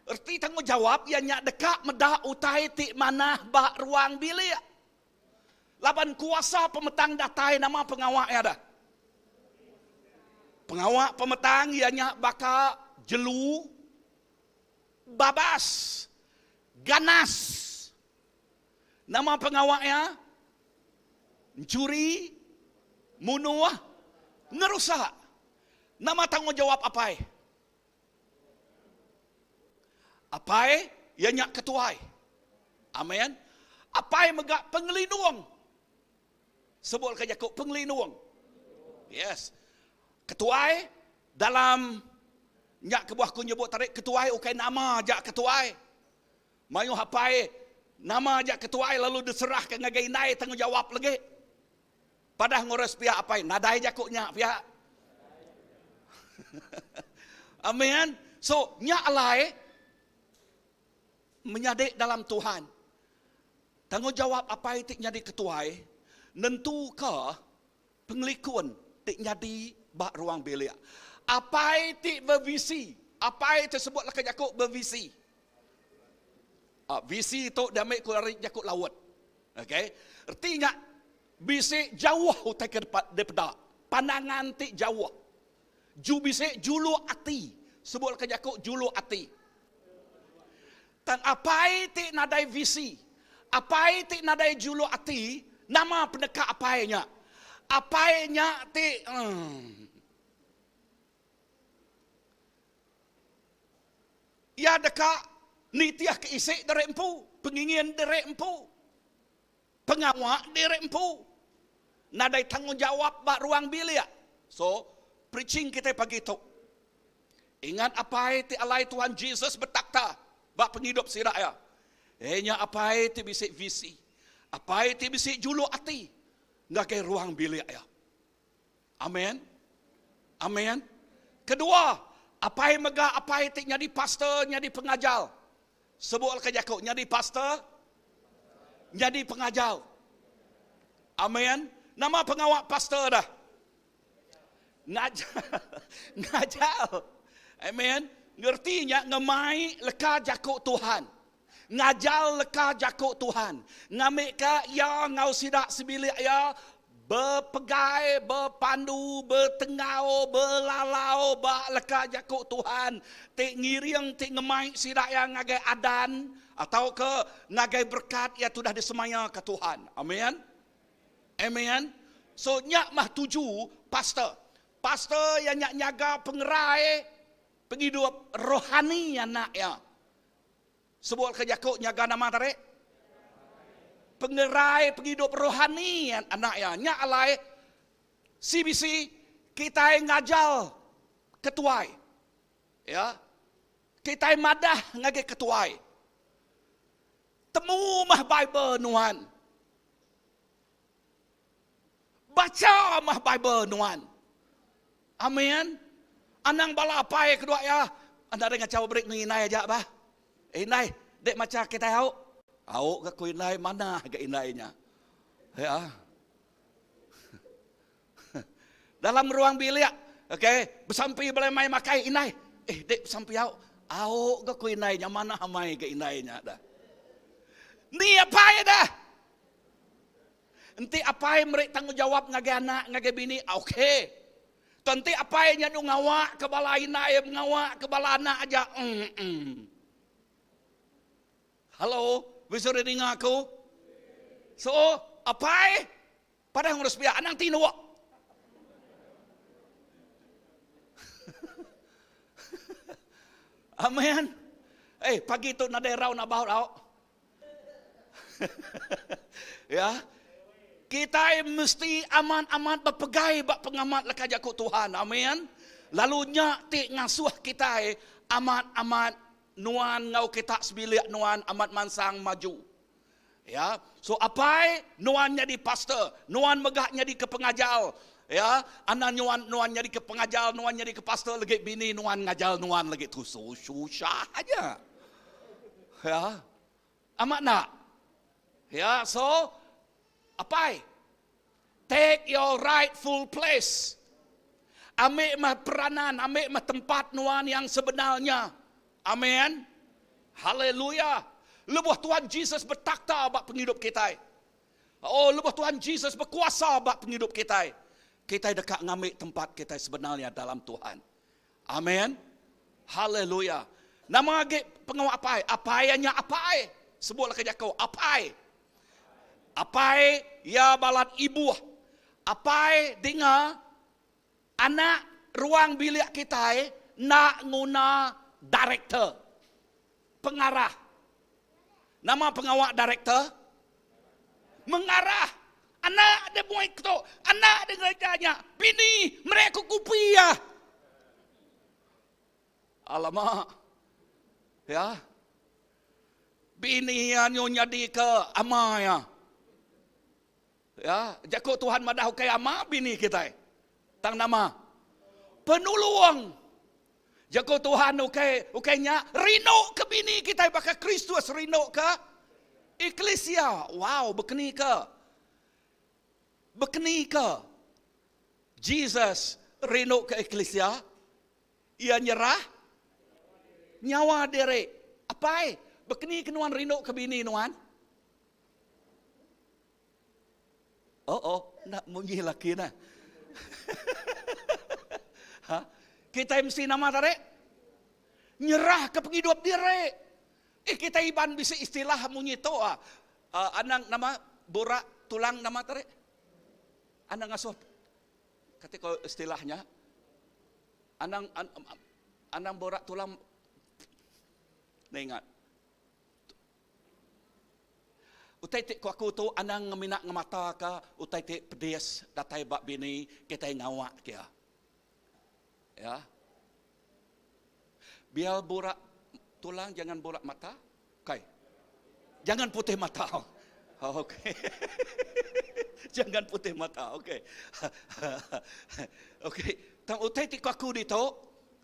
Reti tanggungjawab iya nya deka meda utai ti manah ba ruang bilik. Laban kuasa pemetang datai nama pengawa iya dah? Pengawa pemetang iya nya baka jelu, babas, ganas. Nama pengawa iya? Enchuri, munuh, ngerusak. Nama tanggungjawab apai? Apai iya nya ketuai. Amen. Apai mega pengelindung. Sebut ke jaku pengelindung. Yes. Ketuai dalam nya kebuah aku nyebut tadi ketuai ukai nama aja ketuai. Mayuh apai nama aja ketuai lalu diserahka ngagai indai tanggungjawab legi. Padah ngurus pia apai nadai jaku nya pia. Amen. So nya alai menyadi dalam Tuhan. Tanggungjawab apai ti nyadi ketuai nentuka pengelikun ti nyadi ba ruang bilik. Apai ti bevisi, apai ti sebut leka jaku bevisi. Visi tu diambi ku ari jaku laut. Okey. Reti nya bisi jauh utai ke dipeda, pandangan ti jauh. Ju bisi juluk ati, sebut leka jaku juluk ati. Tang apai ti nadai visi, apai ti nadai juluk ati, nama peneka apai nya? Apai nya ti uhh. Iya deka nitihka isi diri empu, pengingin diri empu, pengawa diri empu. Nadai tanggungjawap ba ruang bilik. So, preaching kitai pagi tu. Ingat apai ti alai Tuhan Jesus betakhta ba pengidup sida iya. Iya nya apai ti bisi visi, apai ti bisi juluk ati ngagai ruang bilik iya. Amen. Amen. Kedua, apai mega apai ti nyadi pastor, nyadi pengajar. Sebut leka jaku, nyadi pastor, nyadi pengajar. Amen. Nama pengawa pastor dah? Ngajar. Ngajar. Amen. Ngerti nya ngemai leka jaku Tuhan. Ngajar leka jaku Tuhan. Ngambika iya enggau sida sebilik iya bepegai, bepandu, betenggau, belalau ba leka jaku Tuhan ti ngiring ti ngemai sida iya ngagai adan tauka ngagai berekat iya tudah disemayaka Tuhan. Amen. Amen. So nya mah tuju pastor. Pastor iya nya nyaga pengerai pengidup rohani anak iya. Sebut ke jaku nyaga nama tadi? Pengerai pengidup rohani anak iya. Nya alai CBC kitai ngajar ketuai. Ya. Kitai madah ngagai ketuai. Temu mah Bible nuan. Bacha mah Bible nuan. Amin. Anang bala apai kedua iya enda deh ngachau beri nginai aja bah. Indai, dek macha kitai au. Au ga ku indai manah ga indai nya. Ya. Dalam ruang bilik, okey, besampi balai mai makai indai. Eh, dek besampi au. Au ga ku indai nya manah amai ga indai nya dah. Ni apai dah. Enti apai meri tanggungjawab ngagai anak, ngagai bini, okey. Tang enti apai nya anu ngawa ke bala indai, ngawa ke bala anak aja, emm. Halo, bisi orang ninga aku? So, apai, padah ngurus pia, anang tinduk. Amen. Eh, pagi tu nadai round about au. ya. Kitai mesti amat-amat bepegai ba pengamat leka jaku Tuhan. Amen. Lalu nya ti ngasuh kitai amat-amat Nuan enggau kita sebilik nuan amat mansang maju. Ya. So apai nuan nyadi pastor, nuan mega nyadi ke pengajar. Ya, anak nuan nuan nyadi ke pengajar, nuan nyadi ke pastor legi bini nuan ngajar nuan legi tu susah aja. Ya. Amat enda? Ya, so apai take your rightful place. Ambil mah peranan, ambil mah tempat nuan yang sebenarnya. Amen. Haleluya. Lebuh Tuhan Jesus betakhta ba pengidup kitai. Oh, lebuh Tuhan Jesus bekuasa ba pengidup kitai. Kitai deka ngambil tempat kitai sebenarnya dalam Tuhan. Amen. Haleluya. Nama agi pengawa apai? Apai iya nya apai. Sebutlah ke jaku, apai. Apai iya balat ibuh. Apai dinga anak ruang bilik kitai enda nguna director. Pengarah. Nama pengawa director? Mengarah. Anak dia muai ketu, anak dia ngereja nya, bini meri aku kupi iya. Alamak. Ya. Bini iya nyu nyadi ke ama iya. Ya, jaku Tuhan madah ukai ama bini kitai. Tang nama? Penulung. Jaku Tuhan ukai ukai nya rindu ke bini kitai baka Kristus rindu ke eklisia. Wow, bekeni ke? Bekeni ke Jesus rindu ke eklisia? Iya nyerah nyawa diri. Apai, bekeni ke nuan rindu ke bini nuan? Oh oh, enda munyi laki ne. ha? Kitai mesti nama tadi? Nyerah ke pengidup diri. Eh kitai Iban bisi istilah munyi tu ah. Uh, anang nama burak tulang nama tadi? Anang ngasuh kata ko istilahnya anang an, anang borak tulang Nda ingat. Utai ti ku aku tu anang ngemina ngemataka utai ti pedis datai ba bini kitai ngawa kia. Ya. Biar burak tulang jangan burak mata. Kai. Jangan putih mata. Okey. jangan putih mata. Okey. Okey. Tang utai ti ku aku ditu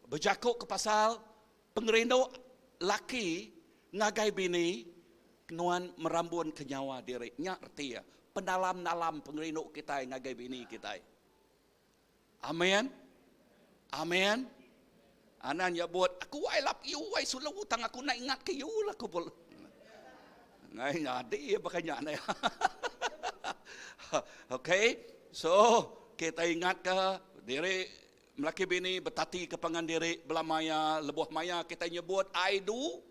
bejaku ke pasal Pengerindu laki ngagai bini nuan merambunka nyawa diri. Nya reti iya. Penalam-nalam pengerindu kitai ngagai bini kitai. Amen. Amen. Anang nyebut, aku I love you, I sulu, tang aku enda ingat ke you lah aku pul. Ngai nyadi baka nya neh. Okay, so kita ingat ke diri Melaki bini betatika pangan diri bela maya lebuh maya kitai nyebut I do,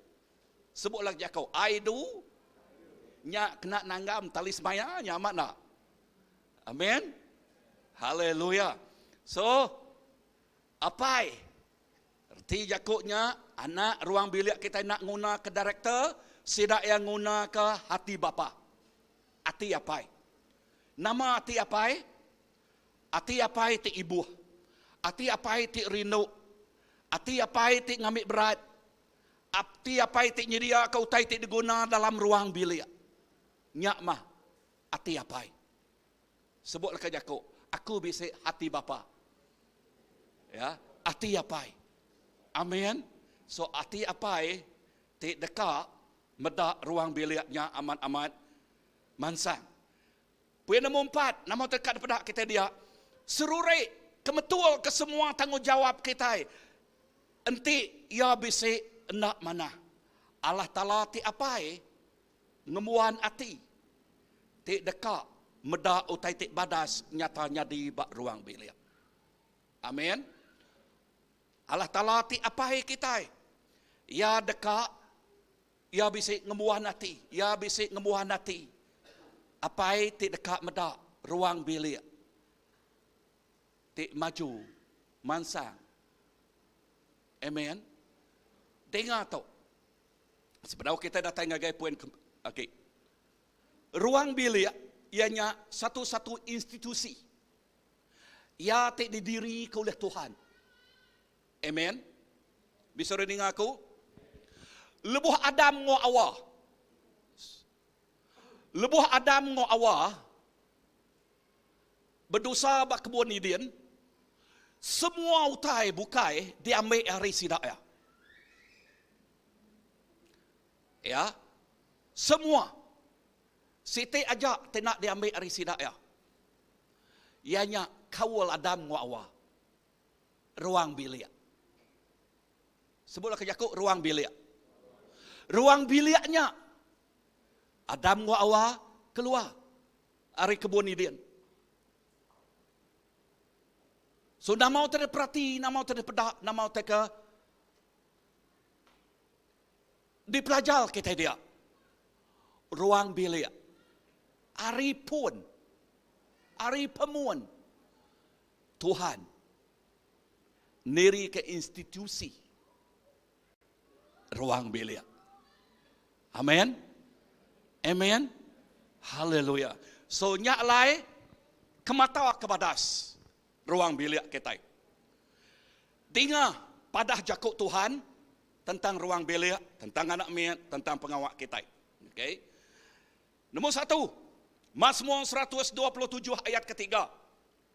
sebutlah jaku I do, nya kena nanggam tali semaya nya amat enda? Amen. Haleluya. So, apai reti jaku nya anak ruang bilik kitai enda nguna ke director, sida iya nguna ke hati bapa. Ati apai. Nama ati apai? Ati apai ti ibuh. Ati apai ti rindu. Ati apai ti ngambi berat. Ati apai ti nyediaka utai ti diguna dalam ruang bilik. Nya mah ati apai. Sebut leka jaku, aku bisi ati bapa. Ya, ati apai. Amen. So ati apai ti deka. Meda ruang bilik nya amat-amat mansang. Poin nombor empat, nama ti deka dipeda kitai dia, seruri kemetul ke semua tanggungjawab kitai enti iya bisi enda manah. Allah Taala ti Apai ngembuan ati ti deka meda utai ti badas nyata nyadi ba ruang bilik. Amin. Allah Taala ti Apai kitai, Iya deka Iya bisi ngembuan ati. Iya bisi ngembuan ati. Apai ti deka meda ruang bilik ti maju mansang. Amen. Dinga tu. Sebedau kitai datai ngagai poin ke agi. Ruang bilik iya nya satu-satu institusi. Iya ti didirika ulih Tuhan. Amen. Bisa orang ninga aku? Lebuh Adam enggau Awa. Lebuh Adam enggau Awa bedosa ba kebun Eden, semua utai bukai diambil ari sida iya. Ya. Semua. Siti aja ti enda diambil ari sida iya. Iya nya kaul Adam enggau Awa. Ruang bilik. Sebutlah ke jaku ruang bilik. Ruang bilik nya Adam enggau Awa keluar ari kebun Eden. So nama utai diperati, nama utai dipeda, nama utai ke dipelajar kitai dia. Ruang bilik ari pun, ari pemun Tuhan nirika institusi ruang bilik. Amen. Amen. Haleluya. So nya alai kemata ke badas ruang bilik kitai. Dinga padah jaku Tuhan tentang ruang bilik, tentang anak mit, tentang pengawa kitai. Okay. Nombor satu, Mazmur 127 ayat ketiga.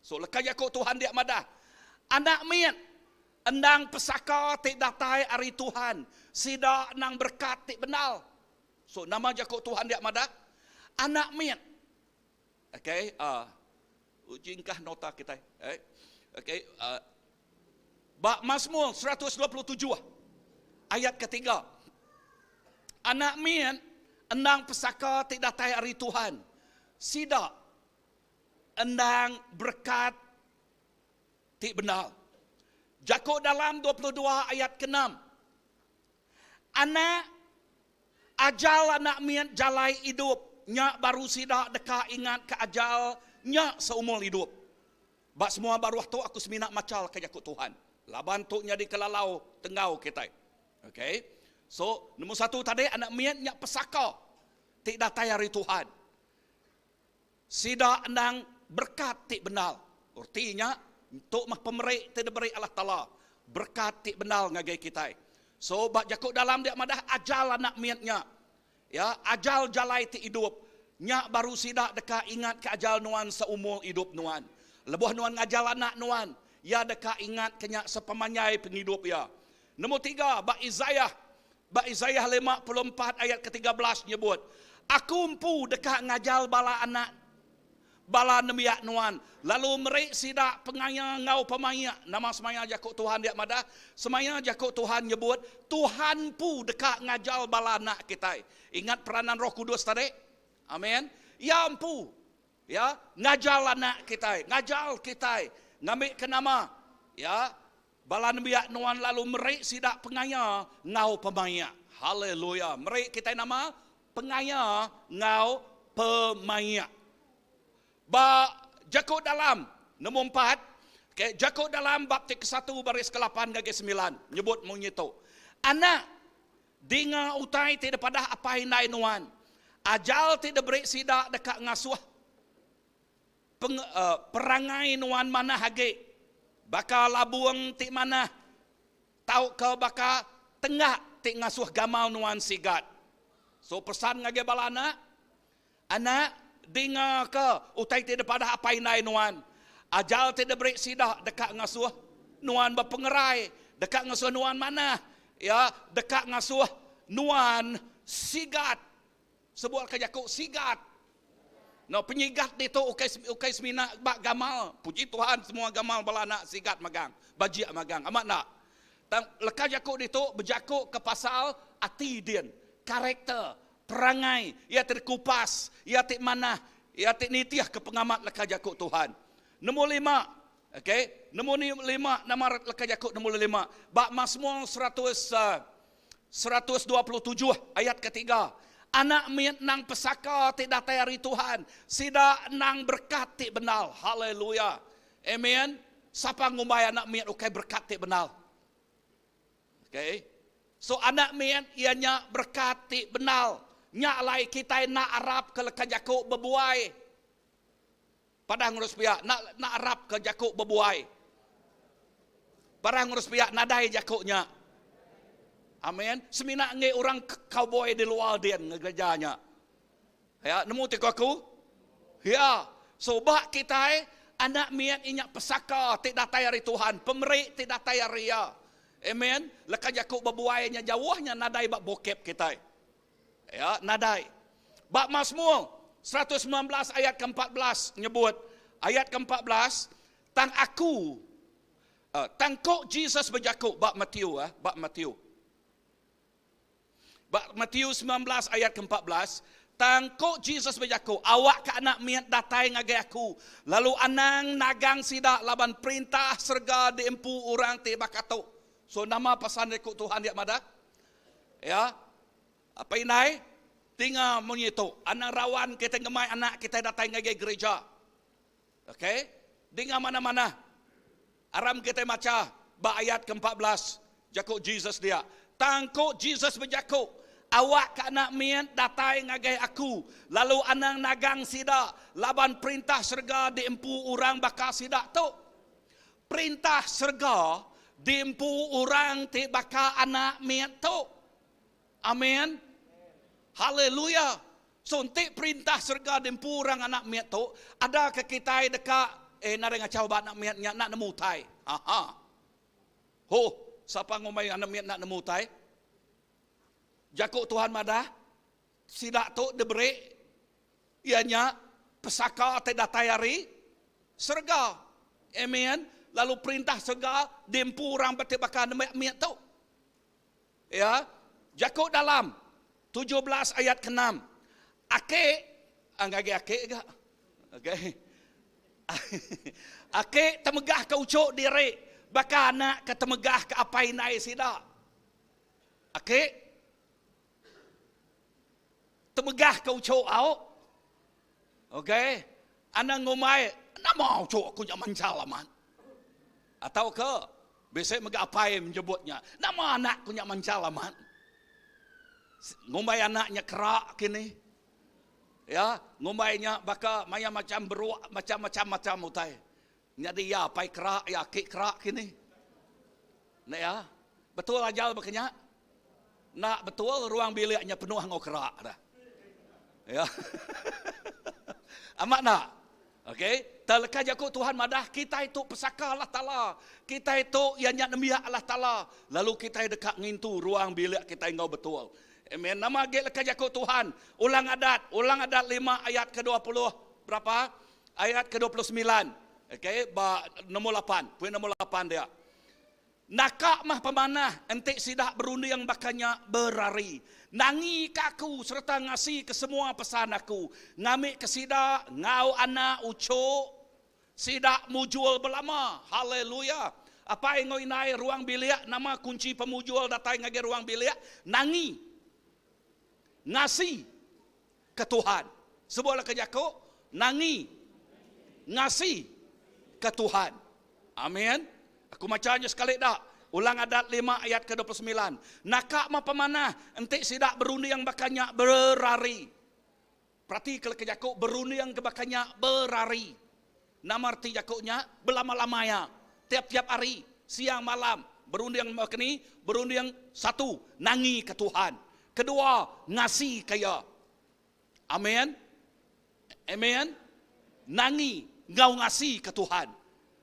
So leka jaku Tuhan dia madah, Anak mit endang pesaka ti datai ari Tuhan, sida endang berekat ti bendar. So nama jaku Tuhan dia madah? Anak mit. Okay, uh, uji engkah nota kitai. Eh. Okay, uh, ba Mazmur 127 ayat ketiga. Anak mit endang pesaka ti datai ari Tuhan. Sida endang berekat ti bendar. Jaku dalam 22 ayat keenam. Anak, ajal anak mit jalai idup nya baru sida deka ingatka ajal nya seumur idup. Ba semua baruh tu aku semina macha leka jaku Tuhan. Laban tu nyadika lalau tenggau kitai. Okay. So, nombor satu tadi anak mit nya pesaka ti datai ari Tuhan. Sida endang berekat ti bendar. Reti nya, tu meh pemeri ti diberi Allah Taala, berekat ti bendar ngagai kitai. So, ba jaku dalam dia madah ajal anak mit nya, ya, ajal jalai ti idup, nya baru sida deka ingatka ajal nuan seumur idup nuan. Lebuh nuan ngajal anak nuan, iya deka ingatka nya sepemanjai pengidup iya. Nombor tiga, ba Isaiah, ba Isaiah 54 ayat ke-13 nyebut, Aku empu deka ngajar bala anak bala nembiak nuan, lalu meri sida pengaya enggau pemaik. Nama semaya jaku Tuhan dia madah? Semaya jaku Tuhan nyebut, Tuhan empu deka ngajar bala anak kitai. Ingat peranan Roh Kudus tadi? Amen. Iya empu ya ngajar anak kitai, ngajar kitai ngambika nama? Ya, Bala nembiak nuan lalu meri sida pengaya enggau pemaik. Haleluya. Meri kitai nama? Pengaya enggau pemaik. Ba jaku dalam nombor empat, okay, jaku dalam bab ti kesatu baris kelapan ngagai semilan nyebut munyi tu. Anak, dinga utai ti dipadah apai indai nuan. Ajal ti diberi sida deka ngasuh Peng, perangai nuan manah agi baka labung ti manah tauka baka tenggak ti ngasuh gamal nuan sigat. So pesan ngagai bala anak, anak dingaka utai ti dipadah apai indai nuan. Ajar ti diberi sida deka ngasuh nuan bepengerai, deka ngasuh nuan manah, ya deka ngasuh nuan. Sigat. Sebuah leka jaku sigat. No penyigat ditu ukai ukai semina ba gamal. Puji Tuhan semua gamal bala anak sigat magang, bajik magang. Amat enda? Tang leka jaku ditu bejaku ke pasal ati din, karakter, perangai iya ti dikupas, iya ti manah, iya ti nitih ke pengamat leka jaku Tuhan. Nombor lima, okay, nombor lima nama leka jaku nombor lima ba Mazmur 100 127 ayat ketiga, Anak mit nang pesaka ti datai ari Tuhan, sida nang berekat ti bendar. Haleluya. Amen. Sapa ngumbai anak mit ukai berekat ti bendar? Okay. So anak mit iya nya berekat ti bendar. Nya alai kitai enda arap ke leka jaku bebuai. Padah ngurus piak enda enda arap ke jaku bebuai. Padah ngurus piak nadai jaku nya. Amen. Semina enggi orang cowboy di luar din ngereja nya. Ya, nemu ti ku aku? Ya. So ba kitai anak mit inya pesaka ti datai ari Tuhan, pemeri ti datai ari iya. Amen. Leka jaku bebuai nya jauh nya nadai ba bokep kitai. Ya, nadai. Ba Mazmur 119 ayat ke-14 nyebut, ayat ke-14, tang aku, uh, tang ko Jesus bejaku ba Matthew, uh, ba Matthew. Ba Matthew 19 ayat ke-14, tang ko Jesus bejaku, awak ke anak mit datai ngagai aku, lalu anang nagang sida laban perintah serega diempu orang ti baka tu. So nama pesan riku Tuhan dia madah? Ya. Apai indai, tinga munyi tu, anang rawan kitai ngemai anak kitai datai ngagai gerija. Okey, dinga manah-manah. Aram kitai macha ba ayat ke 14 jaku Jesus dia. Tang ku Jesus bejaku, Awakka anak mit datai ngagai aku, lalu anang nagang sida, laban Perintah serega diempu orang baka sida tu. Perintah serega diempu orang ti baka anak mit tu. Amen. Haleluya. So enti perintah serega diempu orang anak mit tu, ada ke kitai deka eh nadai ngachau ba anak mit nya enda nemu utai. Aha. Ho, sapa ngumbai anak mit enda nemu utai? Jaku Tuhan madah, sida tu diberi iya nya pesaka ti datai ari serega. Amen. Lalu perintah serega diempu orang ti baka anak mit tu. Ya, jaku dalam 17 ayat ke-6. Ake, ah, ngagai ake ga. Okey. Ake temegah ke ucuk diri baka anak ke temegah ke apai indai sida. Ake temegah ke ucuk au. Okey. Anang ngumbai nama ucuk aku nya manchal amat. Atau ke bisi mega apai menyebut nya, nama anak ku nya manchal amat. Ngumbai anak nya kerak kini. Ya, ngumbai nya baka maya macam beruk macam-macam macam utai. Nyadi iya apai kerak, iya aki kerak kini. Enda ya? Betul ajal baka nya? Enda betul ruang bilik nya penuh enggau kerak dah. Ya. Amat enda? Okey, teleka jaku Tuhan madah kitai tu pesaka Allah Taala. Kitai tu iya nya nembiak Allah Taala. Lalu kitai deka ngintu ruang bilik kitai enggau betul. Amen. Nama agi leka jaku Tuhan? Ulang Adat, Ulang Adat 5 ayat ke-20 berapa? Ayat ke-29. Okey, ba nombor 8. Poin nombor 8 dia. Naka mah pemanah enti sida berunding baka nya berari. Nangi ka aku sereta ngasi ke semua pesan aku, ngambi ke sida enggau anak uchu sida mujur belama. Haleluya! Apai enggau indai ruang bilik nama kunchi pemujur datai ngagai ruang bilik? Nangi. Ngasi ke Tuhan. Sebut leka jaku, nangi, ngasi ke Tuhan. Amin. Aku macha nya sekali da. Ulang Adat 5 ayat ke 29. Naka mah pemanah enti sida berunding baka nya berari. Perati ke leka jaku berunding ke baka nya berari. Nama reti jaku nya? Belama-lama iya. Tiap-tiap hari, siang malam, berunding baka ni? Berunding satu, nangi ke Tuhan. Kedua, ngasi ke Iya. Amen. Amen. Nangi enggau ngasi ke Tuhan.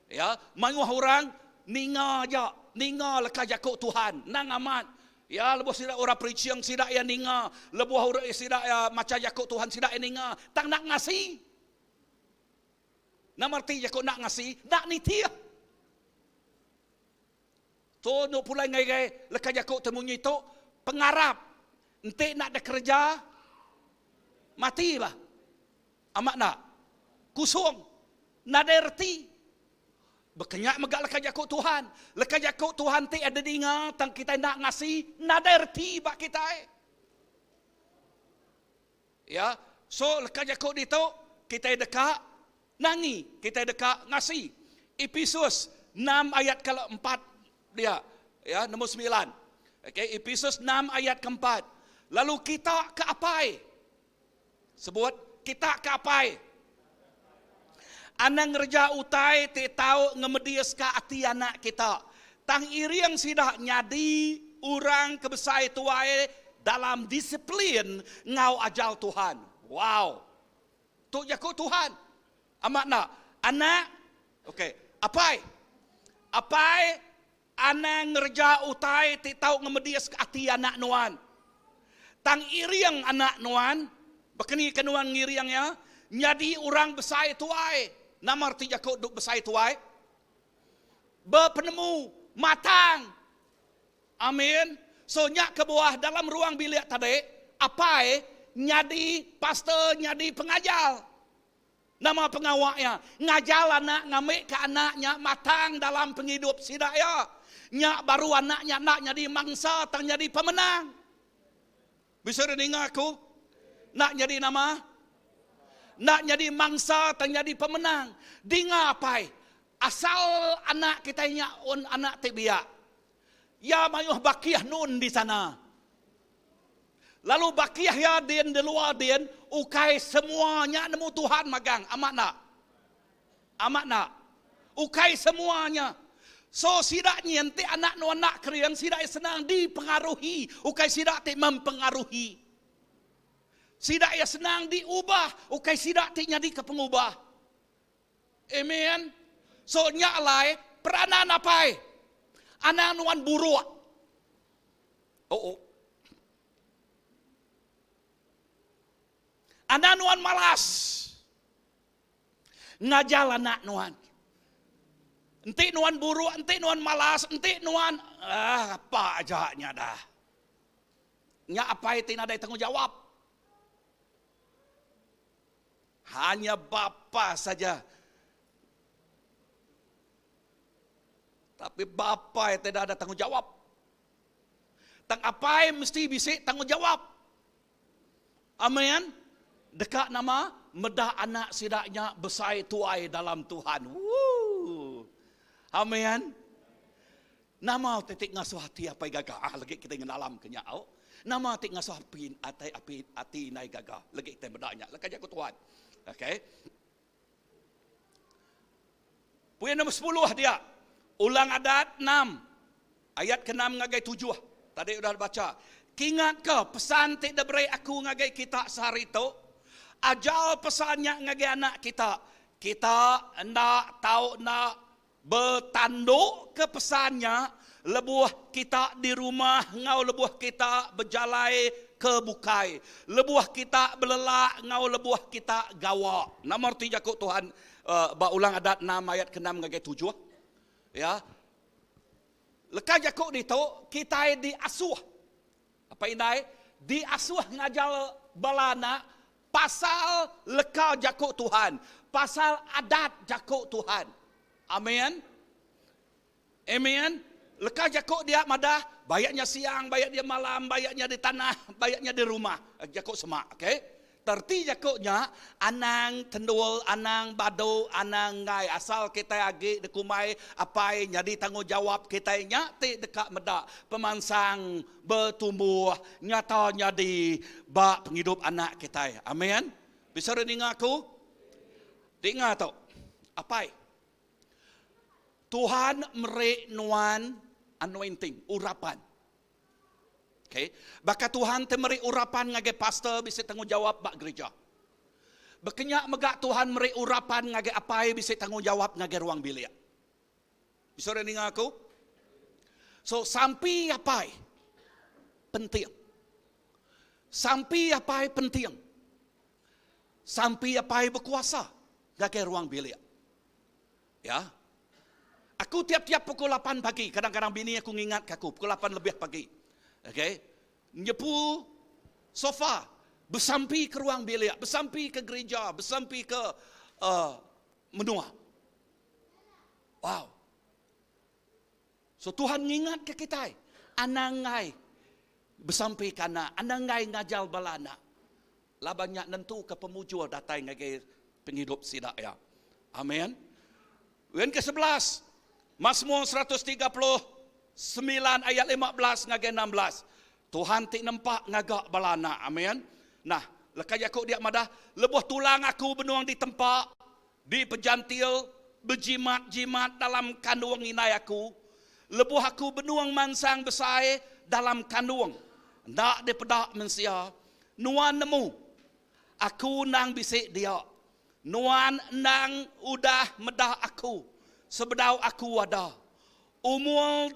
Ya, mayuh orang ninga aja, ninga leka jaku Tuhan. Nang amat. Ya lebuh sida orang preaching sida iya ninga, lebuh orang sida iya macha jaku Tuhan sida iya ninga, tang enda ngasi. Nama reti jaku enda ngasi? Enda nitih. Tu enu pulai ngagai leka jaku ti munyi tu, pengarap enti enda dikereja mati bah. Amat enda? Kusung. Nadai reti. Baka nya mega leka jaku Tuhan. Leka jaku Tuhan ti ada dinga tang kitai enda ngasi, nadai reti ba kitai. Ya, so leka jaku ditu kitai deka nangi, kitai deka ngasi. Episus 6 ayat ke empat dia, ya, nombor 9. Okey, Episus 6 ayat keempat. Lalu kita ke apai Sebut, Kita ke apai. Anang ngereja utai ti tau ngemediska ati anak kita. Tang iring sida nyadi orang ke besai tuai dalam disiplin enggau ajar Tuhan. Wow! Tu jaku Tuhan. Amat enda? Anak, okey, apai. Apai Anang ngereja utai ti tau ngemediska ati anak nuan. Tang iring anak nuan, baka ni ke nuan ngiring iya? Nyadi orang besai tuai. Nama reti jaku duk besai tuai? Bepenemu, matang. Amin. So nya kebuah dalam ruang bilik tadi, apai nyadi pastor, nyadi pengajar. Nama pengawa iya? Ngajar anak ngambika anak nya matang dalam pengidup sida iya. Nya baru anak nya enda nyadi mangsa tang nyadi pemenang. Bisi orang ninga aku? Enda nyadi nama? Enda nyadi mangsa tang nyadi pemenang. Dinga apai, asal anak kitai nya un anak ti biak. Iya mayuh bakih nun di sana. Lalu bakih iya din di luar din ukai semua nya nemu Tuhan magang. Amat enda? Amat enda? Ukai semua nya. So sida nyin ti anak nuan enda kering sida iya senang dipengaruhi ukai sida ti mempengaruhi. Sida iya senang diubah ukai sida ti nyadika pengubah. Amen. So nya alai peranan apai anang nuan buruk. Oh. Anang nuan malas ngajar anak nuan. Enti nuan buruk, enti nuan malas, enti nuan ah apa aja nya dah. Nya apai ti nadai tanggungjawab. Hanya bapa saja. Tapi bapa yang tidak ada tanggungjawab. Tang apai mesti bisi tanggungjawab. Amin. Deka nama meda anak sida nya besai tuai dalam Tuhan. Woo. Amin. Nama ti ti ngasuh ati apai gaga? Ah, legi kitai ngenalam ke nya au. Nama ti ngasuh api atai api ati indai gaga? Legi kitai meda nya. Leka jaku Tuhan. Okey. Poin nombor 10 dia. Ulang adat 6 ayat ke-6 ngagai 7. Tadi udah baca. Kingatka pesan ti diberi aku ngagai kita sehari tu. Ajar pesan nya ngagai anak kita. Kita enda tau enda Betanduka pesan nya lebuh kita di rumah enggau lebuh kita bejalai ke bukai, lebuh kita belelak enggau lebuh kita gawa. Nama reti jaku Tuhan ba Ulang Adat enam ayat keenam ngagai tujuh? Ya. Leka jaku ditu kitai diasuh apai indai diasuh ngajar bala anak Pasal leka jaku Tuhan. Pasal adat jaku Tuhan. Amin. Amen. Leka jaku dia madah, bayak nya siang, bayak dia malam, bayak nya di tanah, bayak nya di rumah. Jaku semak, okey. Terti jaku nya, anang tendul, anang badu, anang enggai. Asal kitai agi dikumbai apai nyadi tanggungjawab kitai nya ti deka meda pemansang betumbuh nyata nyadi ba pengidup anak kitai. Amin. Bisa deh ninga aku? Dinga tu. Apai. Tuhan meri nuan anointing, urapan. Okay. Baka Tuhan ti meri urapan ngagai pastor bisi tanggungjawab ba gereja. Baka nya mega Tuhan meri urapan ngagai apai bisi tanggungjawab ngagai ruang bilik. Bisa orang ninga aku? So sampi apai. penting. Sampi apai penting. Sampi apai bekuasa ngagai ruang bilik. Ya. Aku tiap-tiap pukul 8 pagi, kadang-kadang bini aku ngingatka aku pukul 8 lebih pagi. Okey. Nyepu sofa, besampi ke ruang bilik, besampi ke gereja, besampi ke uh, menua. Wow. So Tuhan ngingatka kitai, anang enggai besampi ke anak, anang enggai ngajar bala anak. Laban nya nentuka pemujur datai ngagai pengidup sida iya. Amen. Wen ke 11, Mazmur 139 ayat 15 ngagai 16. Tuhan ti nempa ngaga bala anak. Amen. Nah, leka jaku dia madah, lebuh tulang aku benung ditempa, Dipejantil bejimat-jimat dalam kandung indai aku, lebuh aku benung mansang besai dalam kandung, enda dipeda mensia, nuan nemu, aku endang bisi dia. Nuan endang udah meda aku sebedau aku ada. Umur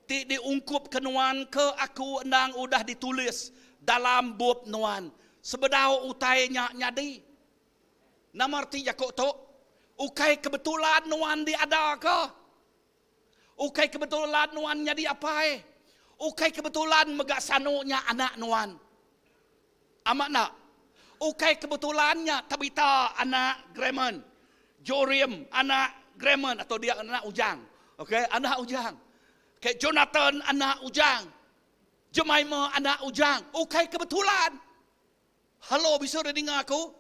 ti diungkupka nuan ke aku endang udah ditulis dalam bup nuan sebedau utai nya nyadi. Nama reti jaku tu? Ukai kebetulan nuan diadaka. Ukai kebetulan nuan nyadi apai. Ukai kebetulan mega sanu nya anak nuan. Amat enda? Ukai kebetulan nya Tabitha anak Graman, Jorim anak Graman atau dia anak Ujang. Okey, anak Ujang. Okey, Jonathan anak Ujang. Jemima anak Ujang. Ukai kebetulan. Halo bisi udah ninga aku?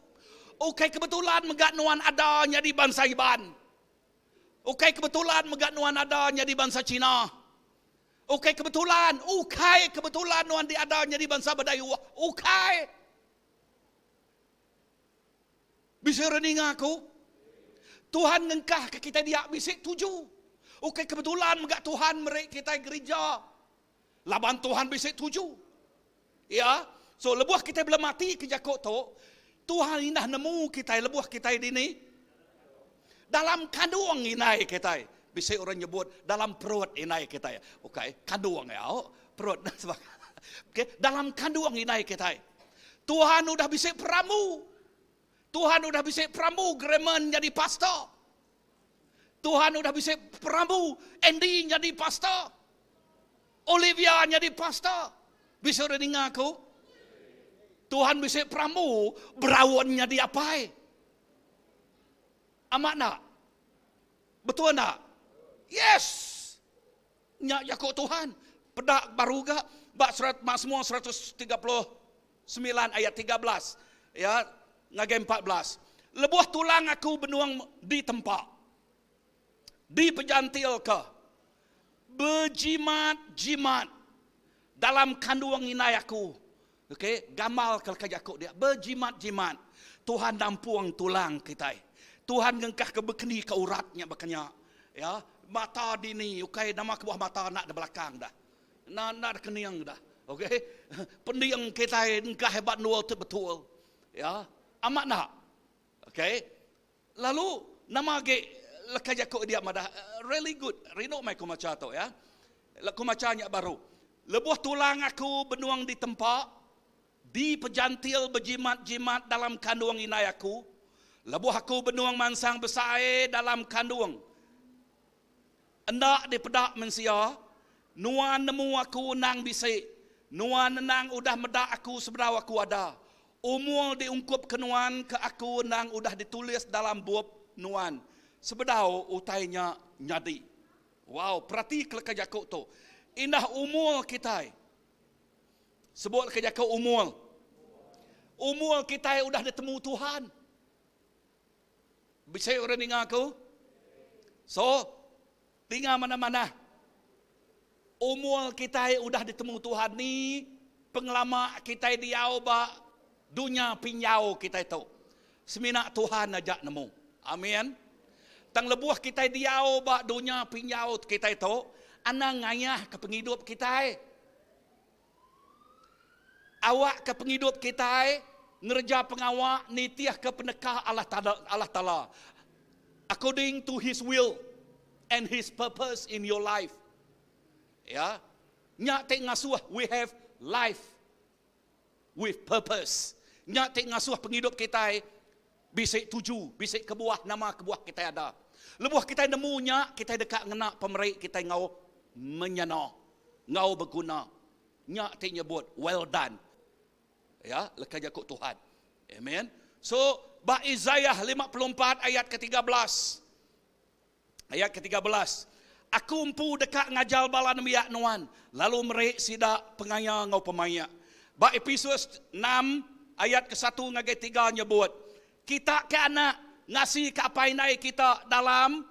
Ukai kebetulan mega nuan ada nyadi bansa Iban. Ukai kebetulan mega nuan ada nyadi bansa Cina. Ukai kebetulan, ukai kebetulan nuan diada nyadi bansa Bidayuh. Ukai. Bisi udah ninga aku? Tuhan ngengkah ke kitai dia bisi tuju. Ukai kebetulan mega Tuhan meri kitai gerija. Laban Tuhan bisi tuju. Ya. So lebuh kitai belemati ke jaku tu, Tuhan indah nemu kitai lebuh kitai dini dalam kandung indai kitai. Bisi orang nyebut dalam perut indai kitai. Ukai, kandung ya, perut okay. Dalam kandung indai kitai. Tuhan udah bisi perambu. Tuhan udah bisi perambu Greman jadi pastor. Tuhan udah bisi perambu Andy nyadi pastor. Olivia nyadi pastor. Bisi orang ninga aku? Tuhan bisi perambu Brown nyadi apai. Amat enda? Betul enda? Yes! Nya jaku Tuhan. Peda baru ga ba surat Mazmur 139 ayat 13 ya ngagai 14. Lebuh tulang aku benung ditempa, dipejantilka, bejimat-jimat dalam kandung indai aku. Okey, gamal ke leka jaku dia, bejimat-jimat. Tuhan nampung tulang kitai. Tuhan ngengkah ke bekeni ke urat nya baka nya. Ya, mata dini ukai nama kebuah mata enda di belakang dah. Enda enda da kening dah. Okey. Pending kitai engkah hebat endur ti betul. Ya, amat enda? Okey. Lalu nama agi leka jaku dia madah really good. Rindu mai ku macha tu ya. Ku macha nya baru. Lebuh tulang aku benung ditempa, dipejantil bejimat-jimat dalam kandung indai aku, lebuh aku benung mansang besai dalam kandung, enda dipeda mensia, nuan nemu aku endang bisi, nuan endang udah meda aku sebedau aku ada. Umur diungkupka nuan ke aku endang udah ditulis dalam bup nuan sebedau utai nya nyadi. Wow, peratika leka jaku tu. Indah umur kitai. Sebut leka jaku umur. Umur kitai udah ditemu Tuhan. Bisi orang ninga aku? So, Dinga manah-manah. Umur kitai udah ditemu Tuhan ni pengelama kitai diau ba dunya pinjau kitai tu. Semina Tuhan aja nemu. Amin. Tang lebuh kitai diau ba dunya pinjau kitai tu, anang ngayahka pengidup kitai. Awakka pengidup kitai ngereja pengawa nitihka peneka Allah Allah Taala, according to His will and His purpose in your life. Ya, nya ti ngasuh we have Life with purpose. Nya ti ngasuh pengidup kitai bisi tuju, bisi kebuah nama kebuah kitai ada. Lebuh kitai nemu nya, kitai deka ngena pemeri kitai enggau menyana, enggau beguna. Nya ti nyebut well done. Ya, leka jaku Tuhan. Amen. So, ba Isaiah 54 ayat ke-13. Ayat ke-13, Aku empu deka ngajar bala nembiak nuan, lalu meri sida pengaya enggau pemaik. Ba Episus enam ayat kesatu ngagai tiga nyebut, Kita ke anak, ngasika apai indai kita dalam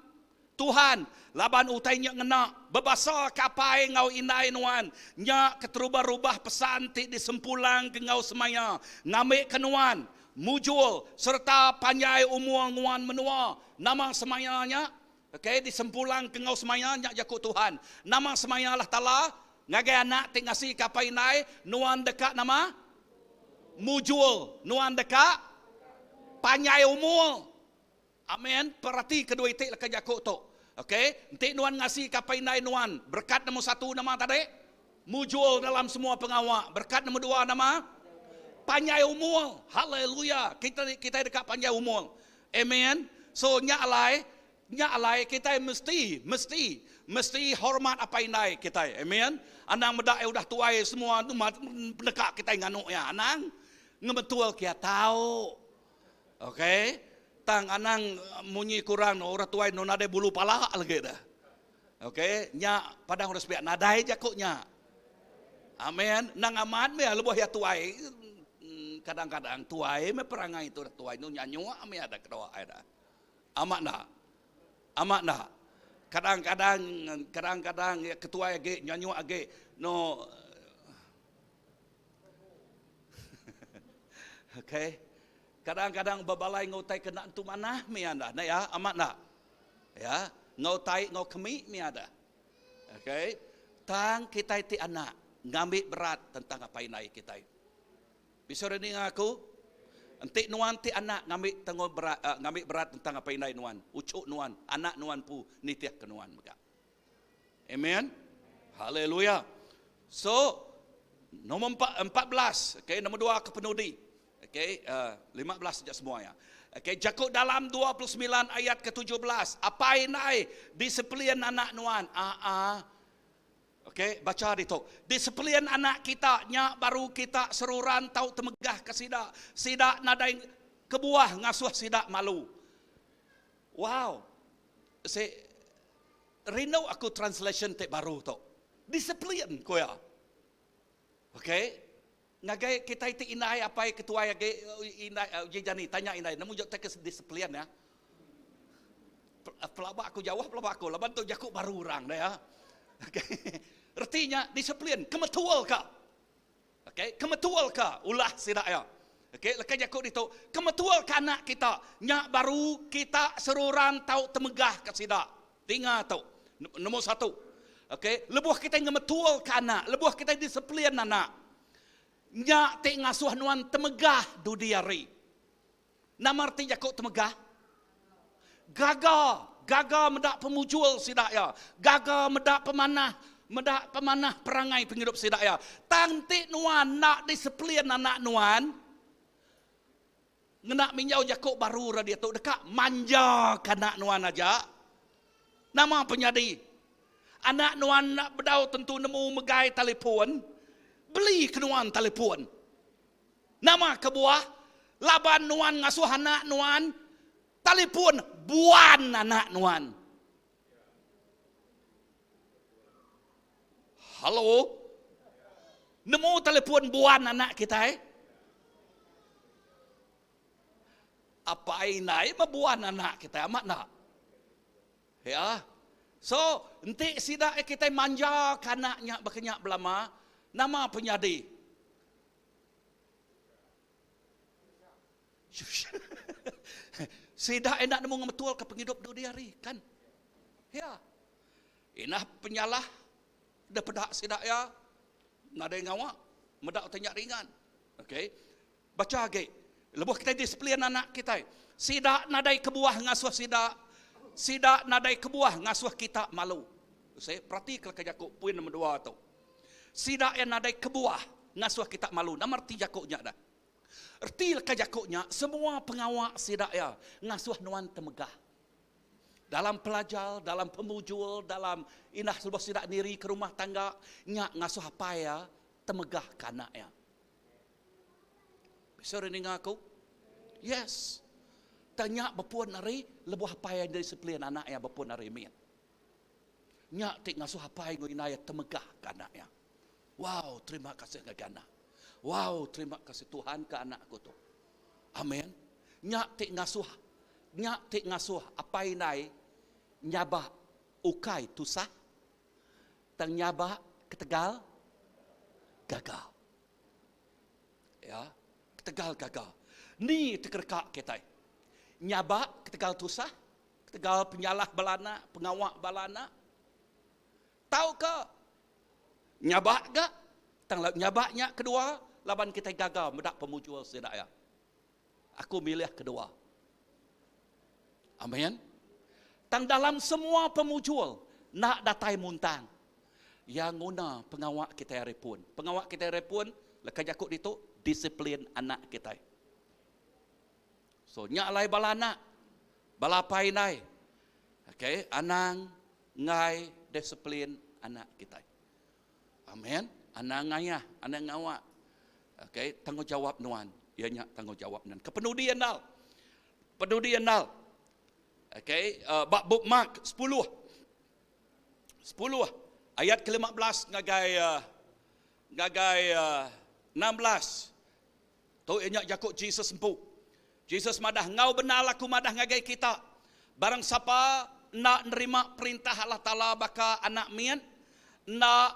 Tuhan, laban utai nya ngena. Bebasaka apai enggau indai nuan, nya keterubah-rubah pesan ti disempulangka enggau semaya, ngambika nuan mujur sereta panjai umur nguan menua. Nama semaya nya? Okay, disempulang ke enggau semaya nya jaku Tuhan. Nama semaya Allah Taala ngagai anak ti ngasika apai indai, nuan deka nama? Mujur. Nuan deka panjai umur. Amen. Perati kedua iti leka jaku tu. Okay, enti nuan ngasika apai indai nuan, berekat nombor satu nama tadi? Mujur dalam semua pengawa. Berekat nombor dua nama? Panjai umur. Haleluya. Kita kitai deka panjai umur. Amen. So nya alai, nya alai kitai mesti, mesti, mesti hormat apai indai kitai. Amen. Anang meda iya udah tuai semua tu peneka kitai nganu iya. Anang ngebetul ke iya tau. Okay. Tang anang munyi kurang orang tuai nu nadai bulu pala lagi dah. Ok, nya padang urang sepiak nadai jaku nya. Amen. Nang amat meh lebuh iya tuai kadang-kadang tuai meh perangai tu dah tuai nu nyanyuk meh ada kedoa ai dah. Amat enda? Amat enda? Kadang-kadang kadang-kadang iya ke tuai agi nyanyuk agi no Ok. Kadang-kadang bebalai enggau utai ke enda entu manah meh iya enda. Enda iya? Amat enda? Ya, enggau tai enggau kemi mih ada. Okey. Tang kitai ti anak ngambi berat tentang apai indai kitai. Bisi orang ninga aku? Enti nuan ti anak ngambi tanggung berat uh, ngambi berat tentang apai indai nuan, uchu nuan, anak nuan pu nitihka nuan mega. Amen. Haleluya. So, nombor 14, okey, nombor dua ke penudi. Okey, uh, 15 saja semua ya. Okey, jaku dalam 29 ayat ke-17. Apai indai disiplin anak nuan. Ah ah. Okey, baca ditu. Disiplin anak kita nya baru kita seruran tau temegah ke sida. Sida nadai kebuah ngasuh sida malu. Wow. Si rindu aku translation ti baru tu. Disiplin ku iya. Okey. Ngagai kitai ti indai apai ke tuai agi indai uji jani tanya indai nemu jauh tai ke disiplin ya. Pelaba aku jauh pelaba aku laban tu jaku baru orang deh ya. Okey. Reti nya disiplin kemetul ka. Okey, kemetul ka ulah sida ya. Okey, leka jaku ditu kemetul ka anak kita nya baru kita seruran tau temegah ka sida. Dinga tu. Nombor satu. Okey, lebuh kitai ngemetulka anak, lebuh kitai disiplin anak, nya ti ngasuh nuan temegah dudi hari. Nama reti jaku temegah? Gaga, gaga meda pemujul sida iya, gaga meda pemanah, meda pemanah perangai pengidup sida iya. Tang enti nuan enda disiplin anak nuan, Ngena minjau jaku baru ra diatu deka manja ka anak nuan aja. Nama penyadi? Anak nuan enda bedau tentu nemu megai talipun, beli ke nuan talipun. Nama kebuah? Laban nuan ngasuh anak nuan talipun buan anak nuan. Halo? Nemu telefon buan anak kitai? Apai indai mah buan anak kitai amat enda? Ya. So, enti sida kitai manja ke anak nya baka nya belama, nama penyadi? Sida enda nemu ngemetulka pengidup dudi hari, kan? Ya. Inah penyalah deh peda sida iya nadai ngawa meda utai nya ringan. Okey. Bacha agi. Lebuh kitai disiplin anak kitai, sida nadai kebuah ngasuh sida sida nadai kebuah ngasuh kita malu. Seh, peratika leka jaku poin nombor dua tu. Sida iya nadai kebuah. ngasuh kita malu. Nama reti jaku nya dah? Reti leka jaku nya semua pengawa sida iya ngasuh nuan temegah. Dalam pelajar, dalam pemujur, dalam indah lebuh sida niri ke rumah tangga, nya ngasuh apai iya temegah ke anak iya. Bisi orang ninga aku? Yes. Tang nya bepun ari lebuh apai iya disiplin anak iya bepun ari mit. Nya ti ngasuh apai enggau indai iya temegah ke anak iya. Wow, terima kasih ngagai anak. Wow, terima kasih Tuhan ke anak aku tu. Amen. Nya ti ngasuh nya ti ngasuh apai indai nyabak ukai tusah tang nyabak ketegal gaga. Ya, ketegal gaga. Ni ti kereka kitai? Nyabak ketegal tusah, ketegal penyalah bala anak, pengawa bala anak. Tauka nyabak ga tang nyabak nya kedua laban kitai gaga meda pemujur sida iya. Aku milih kedua. Amen. Tang dalam semua pemujur enda datai muntang. Iya nguna pengawa kitai ari pun. Pengawa kitai ari pun leka jaku ditu disiplin anak kitai. So nya alai bala anak, bala apai indai. Okay, anang enggai disiplin anak kitai. Amen. Anang ngayah, anang ngawa. Okay, tanggungjawab nuan. Iya nya tanggungjawab nuan. Kepenudi andal. Penudi andal. Okay, uh, ba bup Mark 10. 10 ayat ke-15 ngagai uh, ngagai uh, 16. Tu iya nya jaku Jesus empu. Jesus madah, Enggau bendar aku madah ngagai kita, barang sapa enda nerima Perintah Allah Taala baka anak mit, enda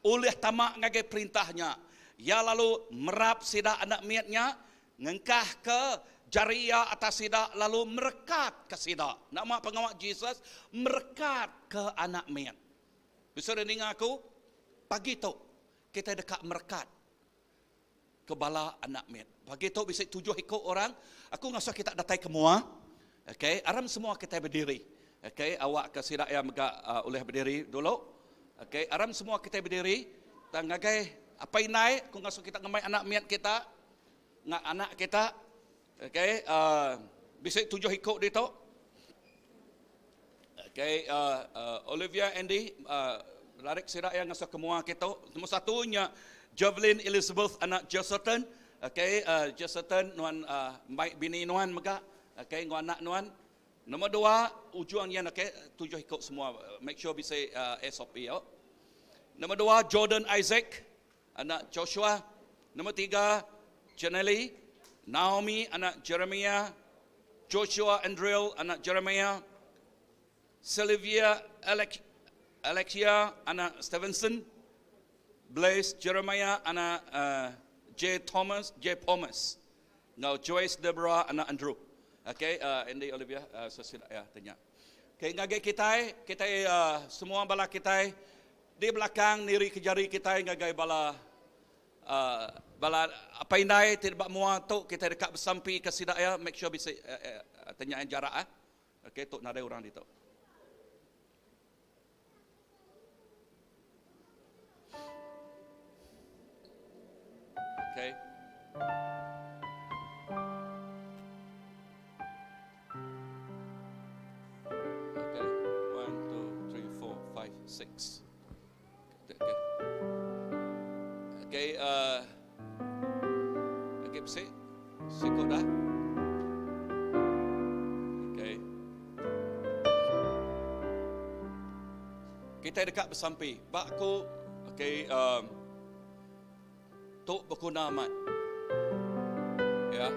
ulih tama ngagai Perintah nya. Iya lalu merap sida anak mit nya, ngengkahka jari iya atas sida lalu merekatka sida. Nama pengawa Jesus merekatka anak mit? Bisi orang ninga aku? Pagi tu, kitai deka merekat ke bala anak mit. Pagi tu bisi tujuh iku orang. Aku ngasuh kita datai ke mua. Okay, aram semua kitai bediri. Okay, awak ke sida iya mega uh, ulih bediri dulu. Okay, aram semua kitai bediri. Tang ngagai apai indai, aku ngasuh kita ngemai anak mit kita, ngak anak kita. Okay, uh, bisi tujuh iku ditu. Okay, uh, uh, Olivia Andy, uh, larik sida yang ngasuh ke mua kita. Nombor satu nya Javelin Elizabeth anak Jesserton. Okay, uh, Jesserton nuan uh, baik bini nuan mega. Okay, ngau anak nuan. Nombor dua, ujung yang okay, tujuh ikut semua. Make sure bisa uh, SOP. Yo. Nombor dua, Jordan Isaac anak Joshua. Nombor tiga, Janelli Naomi anak Jeremiah. Joshua Andriel anak Jeremiah, Sylvia Alex, Alexia anak Stevenson, Blaise Jeremiah anak uh, J. Thomas, J. Thomas, enggau Joyce Deborah anak Andrew. Okay, uh, Andy Olivia, uh, sesila ya tanya. Okay, ngagai kitai, kitai uh, semua bala kitai di belakang niri ke jari kitai ngagai bala Bala apai indai ti ba mua tu kitai deka besampi ke sida iya make sure bisi tanya jarak ah. Okey tu nadai orang ditu. Okey. Okay. 1 2 3 4 5 6. Okay. Okay, uh, okay, bisi. Siko dah. Okay. Kita dekat bersampi. Bak aku, okay, um, tu berguna amat. Ya.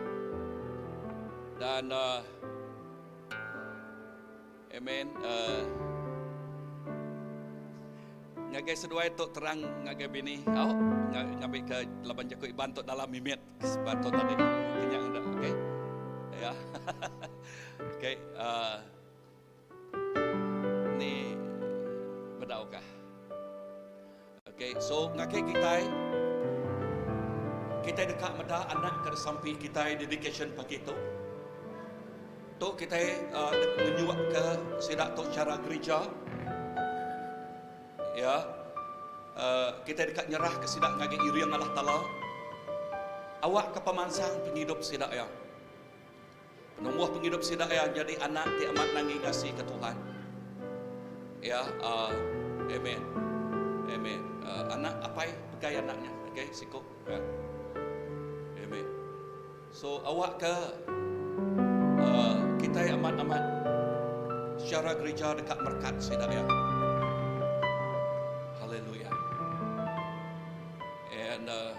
Dan uh, Amen. Uh, ngagai seduai tu terang ngagai bini. Au, ngambil ke laban jaku Iban tu dalam mimit sebab tu tadi. Kenyang dah, okey. Ya. okey, uh, ni bedau kah? Okey, so ngagai kitai kitai deka meda anak ke disampi kitai dedication pagi tu. Tu kitai uh, ngenyuakka sida tu chara gerija. Ya. Kitai deka nyerahka sida ngagai iring Allah Taala awakka pemansang pengidup sida iya. Penumbuh pengidup sida iya nyadi anak ti amat nangi ngasika Tuhan. Ya, uh, amen. Amen. Uh, anak apai pegai anak nya, okay, siku. Ya. Amen. So awakka uh, kitai amat-amat secara gereja deka merkat sida ya. Hallelujah. And uh,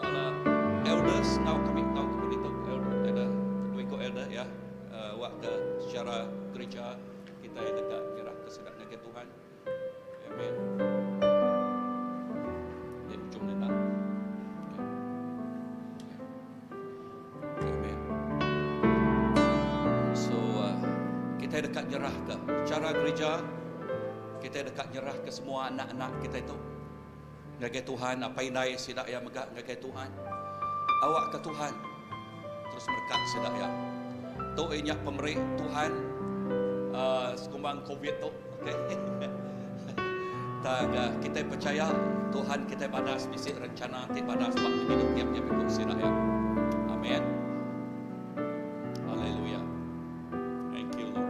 bala elders ngau kami ngau kami ditu elder ada dua iku elder ya uh, awak ke secara gereja kitai deka nyerah ke sida ngagai Tuhan. Amen. Di ujung ni tak. Okay. Amen. So uh, kita dekat nyerah ke cara gereja kita dekat nyerah ke semua anak-anak kita itu ngagai Tuhan apa indai sida ya mega ngagai Tuhan. Awak ke Tuhan terus merkat sida ya. Tu inya pemeri Tuhan uh, sekumbang COVID tu. Okay. Tang uh, kita percaya Tuhan kita badas bisi rencana ti badas ba hidup tiap-tiap iku sida ya. Amen. Haleluya. Thank you Lord.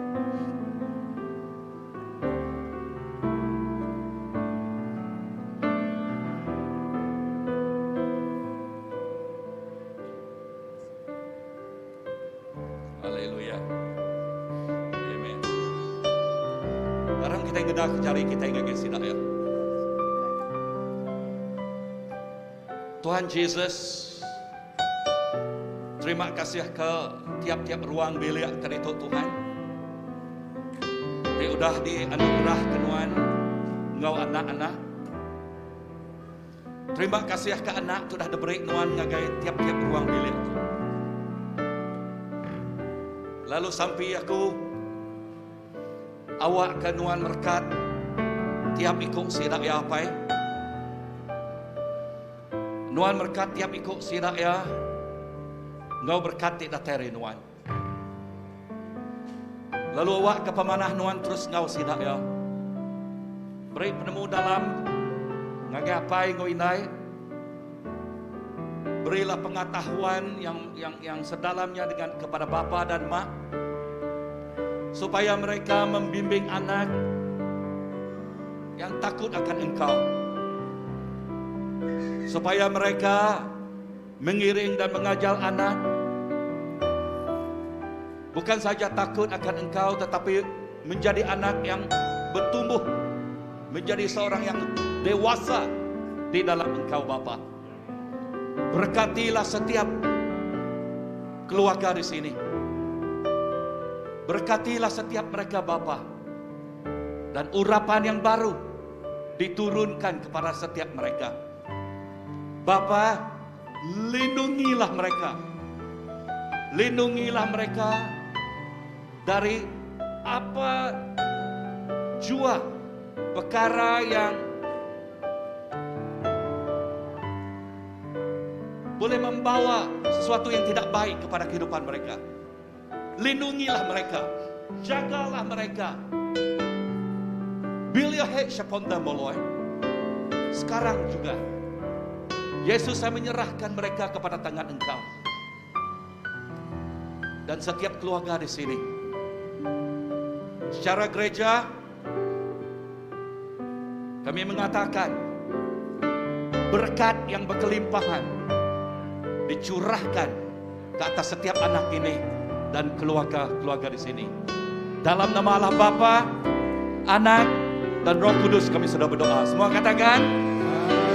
Haleluya. Amen. Sekarang kita ngedah cari kita ngagai sida ya. Tuhan Jesus, terima kasih ke tiap-tiap ruang bilik ke ditu Tuhan. Ti udah dianugerah ke nuan enggau anak-anak. Terima kasih ke anak tu dah diberi nuan ngagai tiap-tiap ruang bilik tu. Lalu sampi aku awak ke nuan merekat tiap iku sida ya apai. Nuan merekat tiap iku sida ya enggau berkat ti datai ari nuan. Lalu awak ke pemanah nuan terus enggau sida iya. Beri penemu dalam ngagai apai enggau indai. Berilah pengetahuan yang yang yang sedalamnya dengan kepada bapa dan mak supaya mereka membimbing anak yang takut akan engkau supaya mereka Mengiring dan mengajar anak bukan saja takut akan engkau tetapi menjadi anak yang bertumbuh menjadi seorang yang dewasa di dalam engkau Bapa. Berkatilah setiap keluarga di sini. Berkatilah setiap mereka Bapa. Dan urapan yang baru diturunkan kepada setiap mereka. Bapa, lindungilah mereka. Lindungilah mereka dari apa jua perkara yang boleh membawa sesuatu yang tidak baik kepada kehidupan mereka. Lindungilah mereka. Jagalah mereka. Build your hedge upon them, O Lord. Sekarang juga. Yesus saya menyerahkan mereka kepada tangan Engkau. Dan setiap keluarga di sini. Secara gereja, kami mengatakan berkat yang berkelimpahan dicurahkan ke atas setiap anak ini dan keluarga-keluarga di sini. Dalam nama Allah Bapa, Anak, dan Roh Kudus kami sudah berdoa. Semua katakan,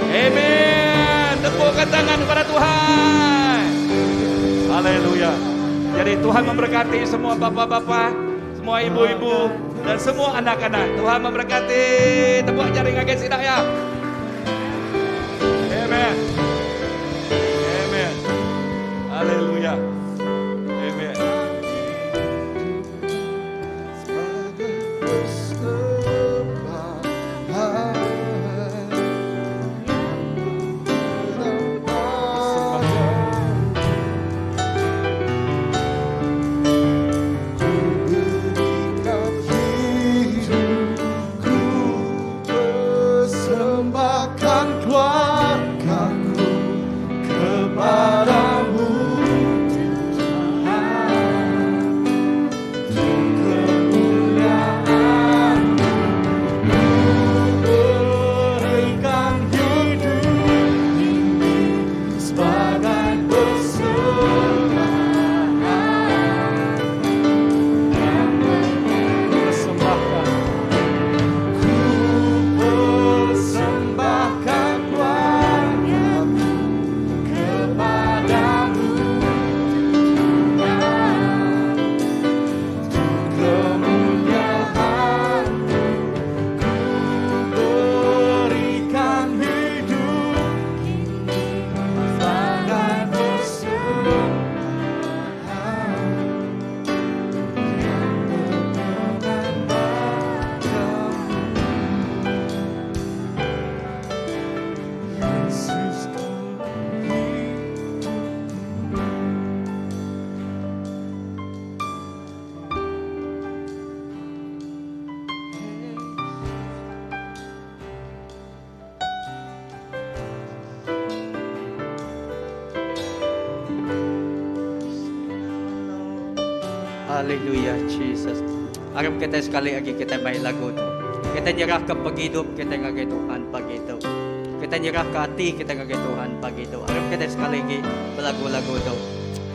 Amen. Tepukkan tangan kepada Tuhan. Haleluya. Jadi Tuhan memberkati semua bapa-bapa, semua ibu-ibu, dan semua anak-anak. Tuhan memberkati. Tepuk jari ngagai sida ya. Amen. Amen. Haleluya. Amen. Haleluya Jesus. Arap kitai sekali agi kitai mai lagu tu. Kitai nyerahka pengidup kitai ngagai Tuhan pagi tu. Kitai nyerahka ati kitai ngagai Tuhan pagi tu. Arap kitai sekali agi belagu lagu tu.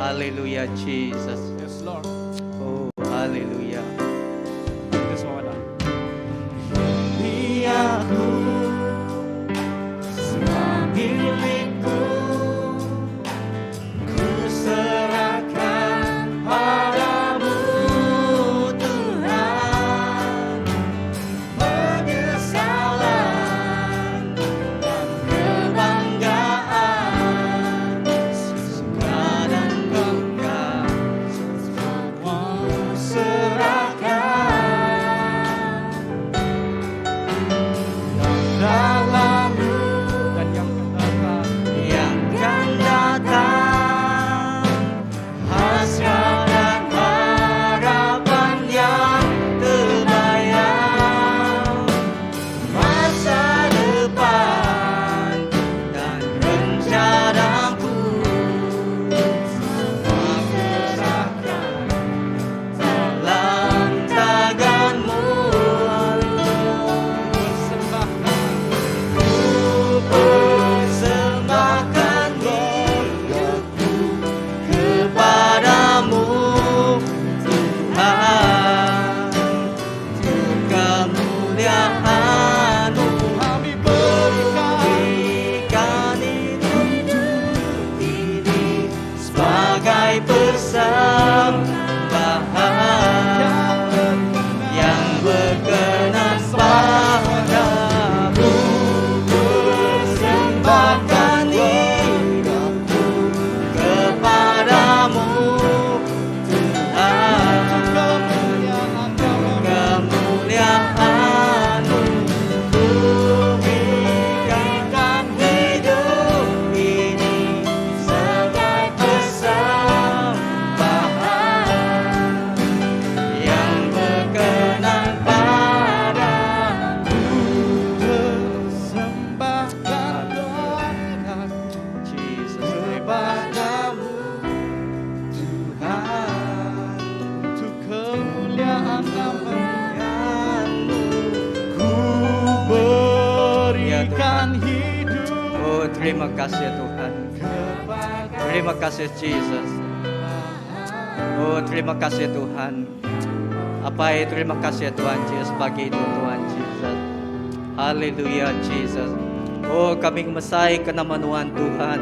Haleluya Jesus. Yes Lord. Oh haleluya. Kita semua madah. Ini aku semua milikku Ku serahkan padamu Tuhan Penyesalan dan kebanggaan Suka dan duka Semua ku serahkan Yang dah lalu dan yang akan datang. Yang kan datang Hasrat dan harapan yang terbayang Masa depan dan rencanaku Semua serahkan dalam tanganmu Persembahkan Ku persembahkan hidupku kepadamu Tuhan Untuk kemuliaan-Mu kami berikan Berikan hidup ini sebagai persembahan yang berkenan padamu Persembahkan hidupku kepadamu Tuhan Kemuliaan-Mu Ku berikan hidup ini sebagai persembahan yang berkenan padamu. Persembahkan Tuhan Jesus, terima kasih. kepadamu Tuhan untuk kemuliaan namamu ku berikan hidup Oh, terima kasih Tuhan. kepada Terima kasih Jesus. Oh, terima kasih Tuhan. Apai, terima kasih Tuhan Jesus pagi itu Tuhan Jesus. Haleluya Jesus. Oh, kami ngemesai ke nama Nuan Tuhan.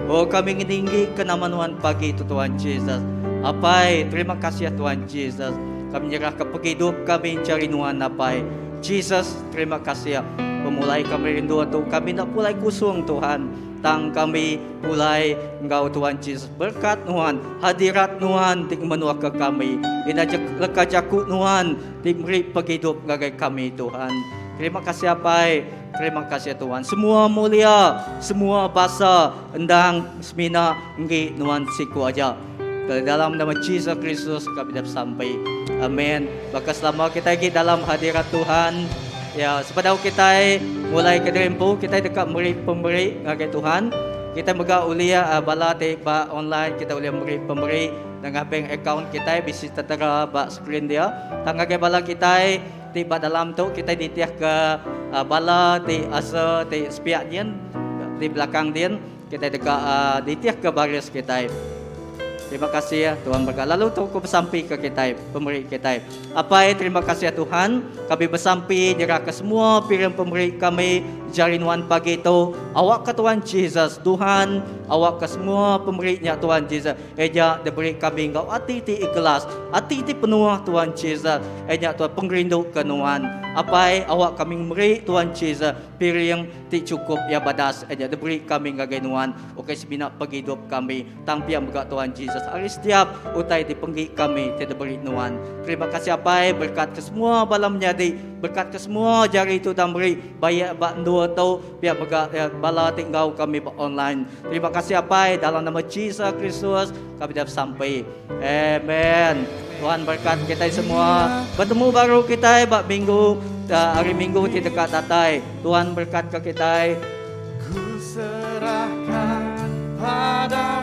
Oh, kami ngeninggi ke nama Nuan pagi itu Tuhan Jesus. Apai, terima kasih Tuhan Jesus. Kami nyerah ke pengidup kami jari Nuan Apai. Jesus, terima kasih. Pemulai kami rindu tu kami nak pulai kusung Tuhan. Tang kami pulai enggau Tuhan Jesus berkat Nuan, hadirat Nuan ti menua ke kami. Ina leka jaku Nuan ti meri pengidup ngagai kami Tuhan. Terima kasih Apai, terima kasih Tuhan. Semua mulia, semua basa endang semina enggi Nuan siku aja. Ke dalam nama Jesus Kristus kami dapat sampai. Amin. Maka selama kita lagi dalam hadirat Tuhan, ya sebedau kita mulai ke dempu, kita dekat meri pemberi ngagai Tuhan. Kita mega ulih bala ti ba online kita ulih meri pemberi dengan bank account kita bisi tertera ba screen dia. Tang ngagai bala kita ti ba dalam tu kita nitih ke bala ti asa ti sepiak nyin di belakang din kita dekat nitih ke baris kita. Terima kasih ya Tuhan berkat. Lalu tu aku bersampi ke kita, pemberi kita. Apai terima kasih ya Tuhan. Kami bersampi nyerah ke semua piring pemberi kami jari Nuan pagi itu. Awak ke Tuhan Jesus, Tuhan awak ke semua pemberinya Tuhan Jesus. Eja diberi kami engkau hati ti ikhlas, hati ti penuh Tuhan Jesus. Eja Tuhan pengerindu ke Nuan. Apai awak kami beri Tuhan Jesus piring ti cukup ya badas eja diberi kami ngagai Nuan. Okey semina penghidup kami tang pia mega Tuhan Jesus. Hari setiap utai dipenggi kami ti diberi Nuan. Terima kasih Apai berkat ke semua bala menyadi, berkat ke semua jari itu dan beri bayak bak dua tau pia mega ya, bala tinggal kami ba online. Terima kasih Apai dalam nama Jesus Kristus kami dapat sampai. Amen. Tuhan berkat kita semua. Bertemu baru kita bak minggu hari minggu ti dekat datai. Tuhan berkat ke kita. Ku serahkan pada